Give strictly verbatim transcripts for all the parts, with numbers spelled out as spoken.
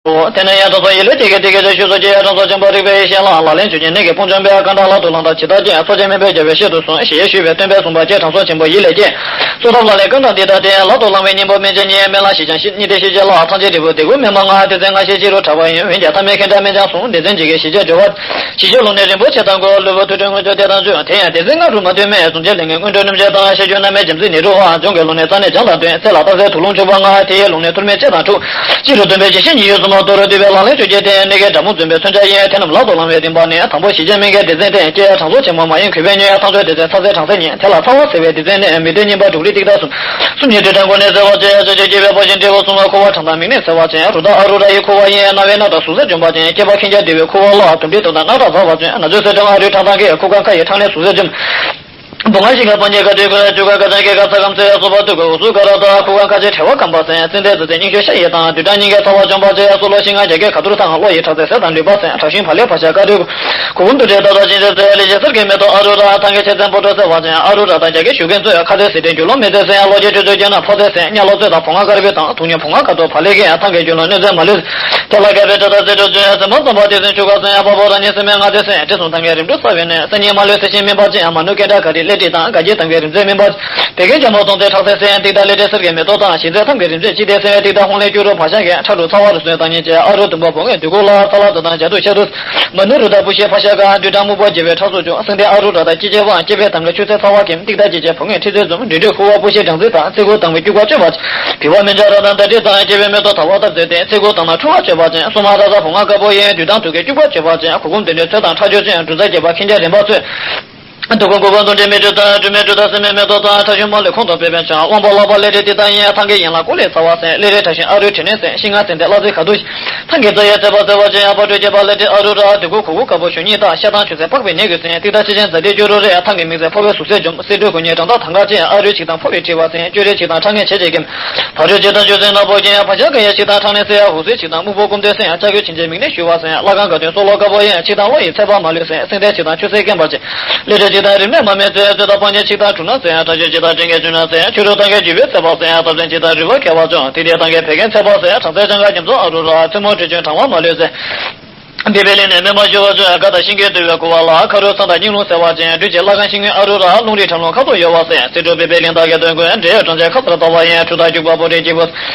དེ་ནས་ཡང་དྲང་སྲོང་ཡིད་ལས་སྐྱེས་ཀྱི་དེ་སྐད་ཅེས་ཞུས་སོ། ཅེས་དྲང་སྲོང་ཆེན་པོ་རིག་པའི་ཡེ་ཤེས་ལའང་ལག་ལེན་ཆོས་ཀྱི་གནད་ཀྱི་དཔུང་འཇོམས་པའི་བཀའ་དྲིན་ལ་དུ་བླངས་དང་ཇི་ལྟར་བསྐྱེད་གསོ་དཔྱད་མེད་པའི་རྒྱལ་བའི་ཞལ་དུ་གསོལ་ཞེས་ཞུས་པས་སྟོན་པས་གསུངས་པ། ཅེས་དྲང་སྲོང་ཆེན་པོ་ཡིད་ལས་སྐྱེས། གསོལ་ཐབས་ལ་ལས་བཀའ་དྲིན་འདི་ལྟ་སྟེ། ལག་ཏུ་བླངས་པའི་སྙིང་པོ་སྨན་ཆེན་ཉིད། སྨན་བླ་ཞེས་ཀྱང་ཞུ། སྙིང་ཐིག་ཞེས་བྱ་ལ་ཐམས་ཅད་འབྲས་བུ་དེ་ཀུན་སྨིན་པ་ལྔ། སྡེ་ཚན་ལྔ་ཞེས་ཕྱི་རོལ་གྲགས་པ་ཡིན། འོན་ཀྱང་ཐ་མལ་ཁེངས་དྲེགས་སྨན་ལྕམ་གསུམ། སྡེ་ཚན་འཇིགས་ཀྱི་ཞི་བྱེད་སྦྱོར་བ། ཞི་བྱེད་རླུང་ནི་རིན་པོ་ཆེ་དང་བགོ། བློ་བུ་ཐུགས་ཁྲོས་མངོན་སྤྱོད་དེ་དང་བཅུ། དེ་ཡང་སྡེ་ཚན་ལྔ་དྲུག་མ་ཐུན་མིན། གཟུང་བྱའི་ལས་ངན་མངོན་སྤྲོད་རྣམ་བཅད་དང་། ཤེས་བྱའི་རྣམ་སྨིན་འཇམ་རྩི་ནད་འཁྲུགས་དབང་། སྦྱོང་གི་རླུང་ནི་རྩ་ནད་བྱང་དང་བསྟུན། ཚེ་ལ་རྟགས་གསལ་དུག་རླུང་འཁྲུགས་པ་ལྔ། མཐེ་བོའི་རླུང་ནི་ཐུར་མའི་ལྕེ་དང་འཁྲུགས། སྤྱི་རུ་སྟོན་པའི་འཇིགས་ཤིང་ཉི་འོད་གསུམ། ལྟོ་རུ་འདུས་པའི་ལག་ལེན་ཆོས་ཀྱི་སྟེང་། གནད་ཀྱི་དགྲ་མོ་འཛིན་པའི་མཚོན་ཆ་ཡིན། དེ་རྣམས་ལག་ཏུ་བླངས་པའི་རིམ་པ་ནི། དང་པོ་ཞི་བྱེད་སྨན་གྱི་སྡེ་ཚན་སྟེ། ཅེས་དྲང་སྲོང་ཆེན་པོ་མ་ཡེངས་གུས་པས་ཉོན། ཐག་ཆོད་སྡེ་ཚན་ཚ་ཟེར་དྲང་སེལ་ཉིད། དེ་ལ་ཚ་བ་ཟེར་བའི་སྡེ་ཚན་ནི། མིག་ཏོ་གཉིས་པ་དྲུག་ལྡན་ཏིག་ཏ་གསུམ། གསུམ་ཉིད་དྲོད་དང་ཀུན་ནས་སེལ་བ་ཅན། ཅོ་ཅོ་སྐྱེས་པའི་ཕོ་ཆེན་འབྲས་བུ་གསུམ། ཁུ་བ་ཁྲག་དང་མིག་ནི་སེལ་བ་ཅན། རུ་དར་ཨ་རུ་ར་ཡི་ཁུ་བ་ཡིན། རྣ་བའི་རྣག་དང་ཟུག་གཟེར་འཇོམས་པ་ཅན། སྐྱེས་པ་ཁེངས་སྐྱེས་བདེ་བའི་ཁུ་བ་ལ། དུམ་གྲིབ་དུག་དང་རྣག་ཁྲག་འཛག་པ་ཅན། ན་ཚོད་གསེར་སྦྲམ་ཨ་རུའི་ཁྲག་དང་འགལ། ཁུ་ཁ་ཁ་ཡི་ཁྲག་ནད་ཟུག་གཟེར་འཇོམས། བུང་ཁ་ཤིང་ཁ་སྤང་གི་དཀར་དྲི་ཀུན། བཅུད་ཁ་ཁ་ཅན་སྐྱེ་ཁ་ཚ་ཁམས་སེལ། སོ་པ་དུག་གི་འུ་སུ་ཀ་ར་དང་། ཁུ་ཁ་ཁ་ཆེ་ཕྲེང་བ་སྐམ་པ་ཟེར། ཙན་དན་རྫས་ཏེ་སྙིང་ཤོས་ཤ་ཡི་དང་། དུག་སྦྲང་སྙིང་གའི་ཚ་བ་འཇོམས་པ་ཅན། སུ་ལོ་ཤིང་ང་རྒྱ་སྐྱེགས་ཁ་ཐུར་དང་། གློ་ཡི་ཁྲག་རྫས་ཟས་དང་ལུད་པ་ཟེར། ཁྲག་ཤིང་བག་ལེབ་བག་ཆགས་དཀར་དྲི། གུར་གུམ་དུ་དྲི་ཏག་ཏག་ཅན་ཟེར། ལེགས་བཤད་གསེར་གྱི་མེ་ཏོག་ཨ་རུ་ར། ཐང་གའི་ཆེ་ཚན་ཕོ་བྲང་སེལ་བ་ཅན། ཨ་རུ་ར་དང་རྒྱ་སྐྱེགས་ཞུ་མཁན་ཚོས། ཁ་ཟས་ཟས་སྟེང་རྒྱུ་ལོག་མེད་ཚེ་ཟེར། གློ་རྒྱས་ཁྲུས་གསོལ་རྒྱུ་ན་ཕོ་ཚོད་ཟེར། གཉའ་ལོ་ཚོད་དང་བུང་བ་དཀར་པོའི་དང་། དུག་ཉོན་བུང་བ་ཁ་དོག་བག་ལེབ་ཀྱི། ཐང་གའི་རྒྱུ་ལོག་གནོད་འཚེ་མ་ལུས། དེ་ལ་རྒྱལ་བའི་དྲི་དང་ཟས་དྲུག་བཅུད། ཟས་མ་ཙམ་པ་སྡེ་ཚན་བཅུ་ཁ་ཟེར། ཕོ་བོ་རང་ཉིད་སེམས་མེད་ལྔ་སྡེ་ཟེར། དྲི་བསུང་ཐང་གའི་རིམ་གྲོ་ཟ་བའི་ནད། སེམས་ཉིད་མ་ལུས་ཟས་ཤིང་སྨིན་པ་ཅན། མ་ནུ་ཀེ་འདྲ་ག་རི་ལེ་ཏྲི་དང་། དགའ་སྐྱིད་ཐང་གའི་རིམ་ཚད་སྨིན་པ། བད་ཀན་སྐྱ་མོ་སྟོང་ཚེ་ཁྲག་ཟས་ཟེར། ཏིག་ཏ་ལེ་ཏྲི་གསེར་གྱི་མེ་ཏོག་དང་། ཞི་མཛད་ཐང་གའི་རིམ་ཚད་ཅི་སྟེ་ཟེར། ཏིག་ཏ་ཧོང་ལེ་སྐྱུ་རུ་བག་ཆགས་ཀྱི། ཁྲག་དྲུག་ཚ་བ་རུ་སོན་དང་ཉིན་བྱེད། ཨ་རུ་དུམ་བུ་བུ་ངན་དུས་འཁོར་ལ། ཚ་ལ་དུ་དང་ཇ་དུ་ཤ་དུ། མ་ནུ་རུ་དང་བུ་ཤའི་ཕ་ཤ་ག། དུས་དྲང་སྨུག་པོ་རྒྱས་པའི་ཁྲག་སོགས་བྱུང་། སེང་ལྡེང་ཨ་རུ་ར་དང་སྐྱི་ཅེ་བང་། སྐྱེ་བའི་དང་གི་ཆུ་སེར་ཚ་བ་སྐེམ། ཏིག་ཏ་ཅི་བྱེད་བུ་ངན་ཁྲི་ཚེ་འཛོམས། འབྲི་འབྲུ་ཁུ་བ་བུ་ཤའི་སྦྲང་རྩི་དང་། ཚེ་འགུགས་དང་གི་སྐྱུག་པ་གཅོད་པ་ཅན། བི་བ་སྨན་ཆ་ར་དང་ཟླ་སྒྲིལ་དང་། སྐྱེ་བའི་མེ་ཏོག་ཐ་བ་ལྟར་མཛེས་ཏེ། ཚེ་འགུགས་དང་ན་འཁྲུ་བ་གཅོད་པ་ཅན། སོ་མ་ར་ས་བུང་བ་དཀར་པོ་ཡིན། དུས་དང་དུག་གི་སྐྱུག་པ་གཅོད་པ་ཅན། གུར་གུམ་དེ་ནས་ཚོད་དང་ཁྲག་སྦྱོར་ཅན། འབྲུ་རྩ་རྒྱས་པ་ཁེངས་སྐྱེས་རིམ་པ་ཚོས། དུག་ཁུང་གུར་གུམ་དུ་འདྲེས་མི་འབྲུ་དང་། འབྲུ་མེད་འབྲུ་དང་སེམས་མེད་མེ་ཏོག་དང་། ཁྲག་ཤུན་མ་ལུས་ཁོང་དུ་སྤེལ་བའི་ཆང་། དབང་པོ་ལག་པ་ལེ་རེ་ཏི་ཏ་ཡིན། ཐང་གའི་ཡན་ལག་ཀོ་ལེ་ཚ་བ་ཟེར། ལེ་རེ་ཁྲག་ཤུན་ཨ་རུའི་དྲི་ནད་ཟེར། ཤིང་ང་ཙན་དན་གླ་རྩི་ཁ་དུ། ཐང་གི་རྩ་ཡི་ཚད་པ་ཚ་བ་ཅན། ཕ་སྤྲོས་སྐྱེས་པ་ལེ་ཏི་ཨ་རུ་ར། དུག་ཁུ་གུར་གུམ་དཀར་པོ་ཞུ་གཉིས་དང་། ཤ་དང་ཆུ་སེར་པགས་པའི་ནད་ཀྱི་ཟེར། ཏིག་ཏ་ཕྱི་ཅན་ཛ་ཏི་སྐྱུ་རུ་རེ། ཐང་གི་མིག་ཟེར་ཕོ་བའི་ཟུག་གཟེར་འཇོམས། སེ་འབྲུ་གུ་ཉིད་གྲང་ཐང་ག་ཅན། ཨ་རུའི་ཆིག་དང་ཕོ་བའི་མཁྲིས་པ་ཟེར། སྐྱུ་རུའི་ཆིག་དང་ཁྲག་ངན་བྱེད་ཅེས་སྐེམ། བ་རུའི་ཆིག་དང་ཆུ་སེར་ནག་པོ་ཅན། བ་ཤ་ག་ཡི་ཆིག་དང་ཁྲག་ནད་སེལ། ཧུ་སེའི་ཆིག་དང་སྨུག་པོ་སྐུམ་དེ་ཟེར། ལྕགས་ཀྱུའི་ཆིག་ཅན་མིག་ནད་ཞུ་བ་ཟེར། ལྷ་ཁང་དགའ་སྟོན་སོ་ལོ་དཀར་པོ་ཡིན། ཆིག་དང་གློ་ཡི་ཚད་པ་མ་ལུས་ཟེར། སེང་ལྡེང་ཆིག་དང་ཆུ་སེར་སྐེམ་པར་བྱེད། ལེ་ཏྲི་ཆིག་དང་རིམས་ནད་མ་མེད་ཚེ། རྩོད་དང་སྤང་གཉེན་ཆིག་དང་གྲུ་ནག་ཟེར། ཁྲག་ཤུན་ཆིག་དང་སྤྲིན་གྱི་བཅུད་ནད་ཟེར། ཆུ་རུ་ཐང་གའི་རྒྱུ་བའི་ཚད་པ་ཟེར། རྟགས་ཅན་ཆིག་དང་རུས་པ་མཁས་པ་ཅན། ཏི་ཏའི་ཐང་གའི་བད་ཀན་ཚད་པ་ཟེར། ཁྲག་རྩའི་ལྕང་ག་རྒྱ་མཚོ་ཨ་རུ་ར། མཚན་མོ་དྲི་ཆུན་གྲང་བ་མ་ལུས་ཟེར། པི་པི་ལིང་ནི་སྨན་མ་ཞུ་བ་ཚོས། དགའ་དང་ཤིང་གི་དུ་བའི་ཁུ་བ་ལ། ཁ་རུ་ཚ་དང་སྙིང་རླུང་སེལ་བ་ཅན། འབྲུ་གཅིག་ལྷ་ཁང་ཤིང་ངོས་ཨ་རུ་ར། རླུང་རིགས་ཁྲག་རླུང་ཁ་དོག་ཡོད་པ་ཟེར། སེ་འབྲུ་པི་པི་ལིང་དག་གི་དོན་ཀུན། འབྲས་ཡོད་གྲང་ཆེ་ཁ་ཚར་ལྟ་བ་ཡིན། འཁྲུ་དང་སྐྱུག་པ་པོ་རིགས་སྐྱེས་བུ།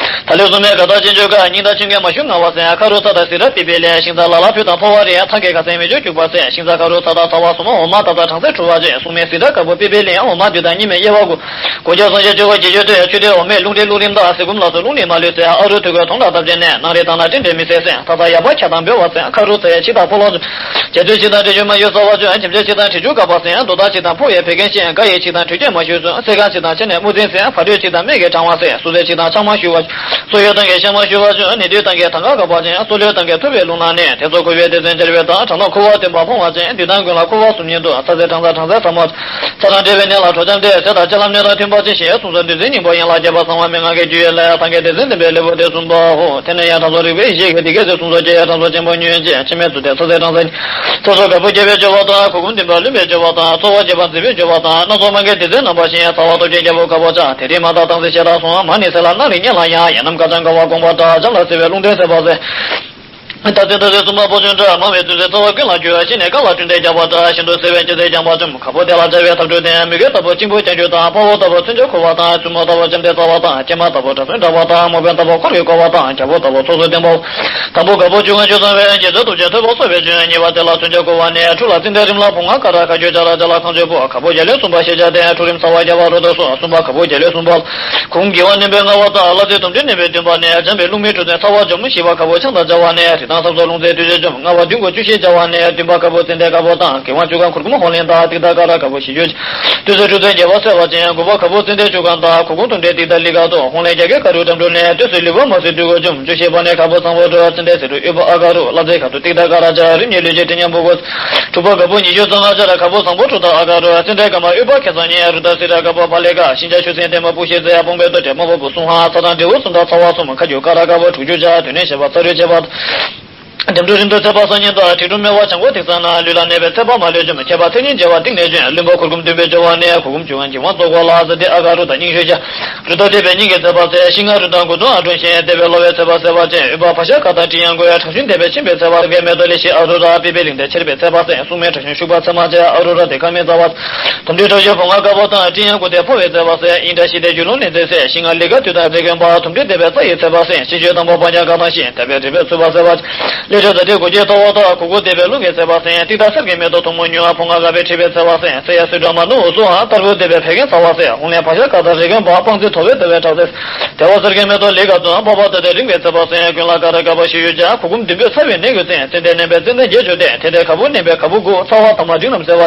ད་ལོའི་སུ་མའི་དགའ་དང་ཅི་འཇུག་ག་སྙིང་དང་ཆུ་འགལ་མ་ཞུ་ང་བ་ཟེར། ཁ་རུ་ཚ་དང་སི་ར་པི་པི་ལིང་། ཤིང་རྩ་ལ་ལ་ཕུད་དང་ཕོ་བ་རེད། ཐང་གའི་ཁ་སེང་མི་འཇུག་སྐྱུག་པ་ཟེར། ཤིང་རྩ་ཁ་རུ་ཚ་དང་ཚ་བ་གསུམ། འོ་མ་དག་དང་གྲང་ཚད་འཁྲུ་བ་ཅན། སུ་མའི་སི་ར་དཀར་པོ་པི་པི་ལིང་། འོ་མ་དུད་དང་གཉིས་མེད་དབྱེ་བ་དགུ། གོ་ཆ་སངས་རྒྱས་ཆོས་སྐུ་རྗེས་གཅོད་དུས། ཆུ་དེ་འོ་མས་རླུང་མཁྲིས་རླུང་རིམས་དང་། ཟས་སྐོམ་ལ་སོགས་རླུང་ནད་མ་ལུས་ཟེར། ཨ་རུ་དུས་ཀྱི་དོང་དང་སྟབས་ཅན་ནས། ནང་རི་དང་ན་སྤྲིན་འདྲེ་མི་སྲེད་ཟེར། ད་ལྟ་ཡག་པ་ཁྱད་དང་འབེལ་བ་ཟེར། ཁ་རུ་ཚ་ཡི་ཆིག་དང་ཕོ་ལོ་ཚོ། རྒྱ་མཚོའི་ཆིག་དང་དྲི་ཆུ་མ་ཡོད་ཟ་བ་ཚོས། ཁྱིམ་བྱའི་ཆིག་དང་དྲི་ཆུ་དཀར་པ་ཟེར། རྡོ་དང་ཆིག་དང་ཕོ་ཡི་བད་ཀན་ཤིང་། དགའ་ཡི་ཆིག་དང་དྲི་ཆུ་མ་ཞུ་ཚོ། སེ་གང་ཆིག་དང་ཆེ་ནས་དམུ་འཛིན་ཟེར། ཕ་སྤྲོས་ཆིག་དང་སྨད་ཀྱི་གྲང་བ་ཟེར། སོ་སོའི་ཆིག་དང་ཆང་མ་ཞུ་བ། སོ་ཡོད་དང་གི་ཤ་མ་ཞུ་བ་ཚོས། ནི་དུས་དང་གི་ཐང་ག་དཀར་པ་ཅན། སོ་ལོའི་དང་གི་ཐུབ་པའི་རླུང་ནག་ནས། དེ་ཚོ་ཁུ་བའི་སྡེ་ཚན་སྦྱར་བའི་དང་། གྲང་ཐང་ཁུ་བ་བཏོན་པ་ཕོང་བ་ཅན། དུས་དང་ཀུན་ལ་ཁུ་བ་གསུམ་ཉིད་དུ། ཚ་ཚའི་གྲང་ཚ་གྲང་ཚ་ཚ་མོ། ཚ་གྲང་འདྲེས་པའི་ནད་ལ་དྲོ་འཇམ་སྟེ། ཟས་དང་ལྕགས་ལམ་ནད་དང་མཐུན་པ་ཅན་ཞེས། གསུང་ཚུལ་འདུལ་འཛིན་སྙིང་པོ་ཡན་ལག་བརྒྱད་པ་གསང་བ་མན་ངག་གི་རྒྱུད་ལས། ཐང་གའི་སྡེ་ཚན་བསྟན་པའི་ལེའུ་སྟེ་གསུམ་པའོ། དེ་ནས་ཡང་དྲང་སྲོང་རིག་པའི་ཡེ་ཤེས་ཀྱིས་འདི་སྐད་ཅེས་གསུངས་སོ། ཀྱེ་དྲང་སྲོང་ཆེན་པོ་ཉོན་ཅིག་ཕྱི་མའི་ཚུལ་ཏེ་ཚ་ཚའི་གྲང་ཚ། ཚ་སོགས་དཀར་པོ་རྒྱས་པའི་སྦྱོར་བ་དང་། གུར་གུམ་ལྡན་པ་ལུས་པའི་སྦྱོར་བ་དང་། ཚོར་བ་རྒྱས་པ་འཛིན་པའི་སྦྱོར་བ་དང་། སྣ་ཚོགས་མ་གི་སྡེ་ཚན་རྣམ་པ་བཞིན། ཚ་བ་སྟོབས་ཆེན་རྒྱལ་པོ་དཀར་པོ་ཆགས། དེ་རིང་མ་དང་དང་ཚེ་ཞེ་དྲག་སོང་། མ་ནི་ཟས་ལ་སྣ་ལས་གཉན་ལ་ཡང་། ཡ་ནམ་དཀར་ལྕང་ག་བ་གོང་བ་འདྲ། འཇམ་ལ་བསིལ་བའི་རླུང་ལྡན་ཟས་པ་ཟེར། རྟགས་ཅན་རྟགས་ཅན་གསུམ་པ་ཕོ་ཆུང་འདྲ། མང་བའི་བཙུན་ཟས་ཚ་བ་ཀུན་ལ་རྒྱུ། ཤིང་ནས་དཀར་ལ་བསྐྲུན་ཏེ་རྒྱགས་པ་འདྲ། ཤིན་ཏུ་བསིལ་བའི་ལྕེ་ཟས་རྒྱགས་པ་བཅོམ། ཁ་ཕོ་དེ་ལ་བྱ་བའི་ཐབས་གྲོལ་ཏེ། མོས་གུས་ལྟ་བུ་གཅིན་པོ་ལྕགས་ཀྱུ་དང་། དཔའ་བོ་ལྟ་བུ་མཚོན་ཆ་ཁུ་བ་དང་། བཙུན་མོ་ལྟ་བུ་ལྕམ་དྲལ་ཚ་བ་དང་། སྐྱེས་མ་ལྟ་བུ་གྲྭ་བཙུན་འདྲ་བ་དང་། མོ་དཔོན་ལྟ་བུ་འཁོར་གྱིས་བསྐོར་བ་དང་། རྒྱལ་པོ་ལྟ་བུ་ཚོགས་སུ་ལྡན་པའོ། དང་པོ་དཀར་པོ་ཆུ་ཁ་ཆུ་གཙང་བའི། རྒྱལ་མཚན་སྟོབས་ཆེན་ཐོད་པ་གསོ་བའི་ཆུ། གཉིས་པ་དེ་ལ་མཚོན་ཆ་ཁུ་བ་ནི། འཁྲུ་ལ་ཙན་དན་རིམས་ལ་བུང་བ་དཀར་ར། ཁ་ཆུ་ཇ་ར་ཇ་ལ་ཁང་ཆུ་ཕོ། ཁ་ཕོ་རྒྱ་ལོའི་སུམ་པ་ཞེས་བྱ་སྟེ། འཁྲུ་རིམས་ཚ་བ་རྒྱས་པ་རུ་དུ་སོ། གསུམ་པ་ཁ་ཕོ་རྒྱ་ལོའི་སུམ་པ། གུང་གི་བ་ནིམ་པའི་ལྔ་པ་དང་། ལ་ཙེ་དུམ་གྲའི་ནིམ་པའི་བདུན་པ་ནི། འཇམ་པའི་རླུང་མི་འཁྲུ་ཚན་ཚ་བ་འཇོམས། བཞི་པ་ཁ་ཕོ་ཆང་དང་སྦྱར་བ་ནི། རི་དྭགས་སྲབ་སོགས་རླུང་རྩའི་དུས་ཚོད་འཇོམས། ལྔ་པ་བདུན་གོ་བཅུ་ཞེས་བྱ་བ་ནི། བདུན་པ་ཁ་ཕོ་ཙན་དན་དཀར་པོ་དང་། གི་བ་བཅུ་ག་ཁུར་གུམ་ཧོང་ལེན་དང་། ཏིག་ཏ་ཀ་ར་ཁ་ཕོ་ཞི་རྒྱུ། དུས་ཚོད་འཁྲུ་ཚན་རྒྱས་པ་སེལ་བ་ཅན། དགུ་པ་ཁ་ཕོ་ཙན་དན་ཆུ་གང་དང་། གུར་གུམ་དུམ་གྲའི་ཏིག་ཏ་ལི་ག་དོ། ཧོང་ལེན་རྒྱ་སྐྱེགས་དཀར་རུ་འགྲམ་འགྲོ་ནས། དུས་སུ་ལུས་པ་མ་སྲིད་དུས་གོ་འཇོམས། བཅུ་ཞེས་པ་ནི་ཁ་ཕོ་བཟང་པོ་འགྲོ། ཙན་དན་ཟེར་རུ་དབུས་པ་ཨ་ག་རུ། ལ་ཙེ་ཁ་ཐུ་ཏིག་ཏ་ཀ་ར་ཇ། རིམས་ནད་ལུས་ཀྱི་དྲི་ཉམས་པོ་གོ། དྲུག་པ་དཀར་པོ་ཉི་ཤུ་རྩ་ལྔ་ཆར། ཁ་ཕོ་བཟང་པོ་འཁྲུ་དང་ཨ་ག་རུ། ཙན་དན་དཀར་མ་དབུས་པ་ཁ་སང་ཉིན། རུ་དར་སི་ར་དཀར་པོ་བ་ལེ་ག། ཤིང་བྱ་ཆུ་སྲིན་ལྡན་མ་སྤུ་ཤིང་ཟེར། སྤོང་པའི་ལྟོ་འབྲས་མ་བུ་བུ་གསུམ་ཧ། ཚ་གྲང་འབྲས་བུ་གསུམ་དང་ཚ་བ་གསུམ། ཁ་རྒྱུ་ཀ་ར་དཀར་པོ་དྲུག་ཅུ་ཆ། དུས་ནས་བཤད་པ་ཚ་རུས་བྱེད་པ། འགྲིམ་འགྲུལ་རིམ་གྲོ་ཚེས་པ་སང་ཉིན་དང་། གྲི་གྲུམ་སྨེ་བ་བྱང་སྒོ་ཐིག་ཚང་ན། ལུས་ལ་གནས་པའི་ཚེ་དཔག་མ་ལུས་འཇོམས། ཁྱད་པར་མཚན་ཉིད་འཇལ་བ་གཏིང་ནས་འཇོམས། བློན་པོ་གུར་གུམ་བདུན་པའི་སྦྱོར་བ་ནས། གུར་གུམ་བཅུ་གང་གི་དབང་བཙོག་གོ་ལ། ཟ་ཏི་ཨ་ག་རུ་དང་སྙིང་ཤོས་བྱ། རུ་ཏོ་འདེབས་པའི་སྙིང་གི་ཚེ་དཔག་སེལ། ཤིང་ང་རུ་དང་མགོ་ཐུང་ཨ་དྲུང་ཤན། འདེབས་པའི་གློ་བའི་ཚེ་དཔག་སེལ་བ་ཅན། འོད་དཔག་བག་ཆགས་ཀ་དང་དྲི་ཡང་གོས། ཁྲག་ཤུན་འདེབས་པའི་མཆིན་པའི་ཚེ་དཔག་སེལ། མེ་ཏོག་ལི་ཤི་ཨ་རུ་ར། པི་པའི་གླིང་དེ་ཁྱེར་བའི་ཚེ་དཔག་སེལ། སྲུང་མའི་ཁྲག་ཤུན་ཤུག་པ་ཚེར་མ་བཅས། ཨ་རུ་ར་དེ་ཁ་མི་ཚ་བ། དུམ་གྲའི་ཁྲག་ཤུན་བུང་བ་དཀར་པོ་དང་། དྲི་ཡང་གོས་དེ་ཕོ་བའི་ཚེ་དཔག་སེལ། ཨིན་དྲ་ཤི་དེ་རྒྱུ་ལུང་ལེན་ཚེ་སེལ། ཤིང་ང་ལི་ཀ་དུད་དང་རེ་གོན་པ། དུམ་གྲའི་འདེབས་པའི་རྩ་ཡི་ཚེ་དཔག་སེལ། ཤི་བཅོས་དང་པོ་སྤང་རྒྱ་ཀ་དང་ཤིང་། འདེབས་པའི་རིམ་པས་ཚུལ་བ་སེལ་བ། ལས་ཁྲོད་ཟ་ཏི་གོ་ཀྱི་ལྟ་བ་དང་། གུ་གུ་འདེབས་པའི་རླུང་གི་ཚེ་དཔག་སེལ། ཏིག་ཏ་གསེར་གྱི་མེ་ཏོག་ཐུང་མོ་ཉུང་བ། ཕོ་ང་ག་བའི་མཁྲིས་པའི་ཚེ་དཔག་སེལ། ཚེ་ཡ་སེ་འགྲོ་མ་ནུ་འུ་སུའང་། རྟར་བུ་འདེབས་པའི་བད་ཀན་ཚ་བ་སེལ། ཧོང་ལེན་བག་ཆགས་ཀ་དང་རེ་གོན་པ། སྤང་རྩི་དོ་བའི་དོ་བའི་དྲག་སེལ། དེ་བ་གསེར་གྱི་མེ་ཏོག་ལི་ག་ཙུང་། པགས་པ་དོ་དེ་རིང་བའི་ཚེ་དཔག་སེལ། ཀུན་ལ་ཀ་ར་ཀ་པ་ཤི་ཡུལ་བྱ། གུར་གུམ་བདུན་པོས་ཚ་བའི་ནད་ཀྱི་རྩེན། ཙན་དན་མནན་པའི་ཙན་དན་བརྒྱད་བཅུ་སྟེ། དེ་ལྟའི་ག་བུ་མནན་པའི་ག་བུ་དགུ། ཚ་བ་དྭངས་མ་འབྲིང་རྣམས་སེལ་བ།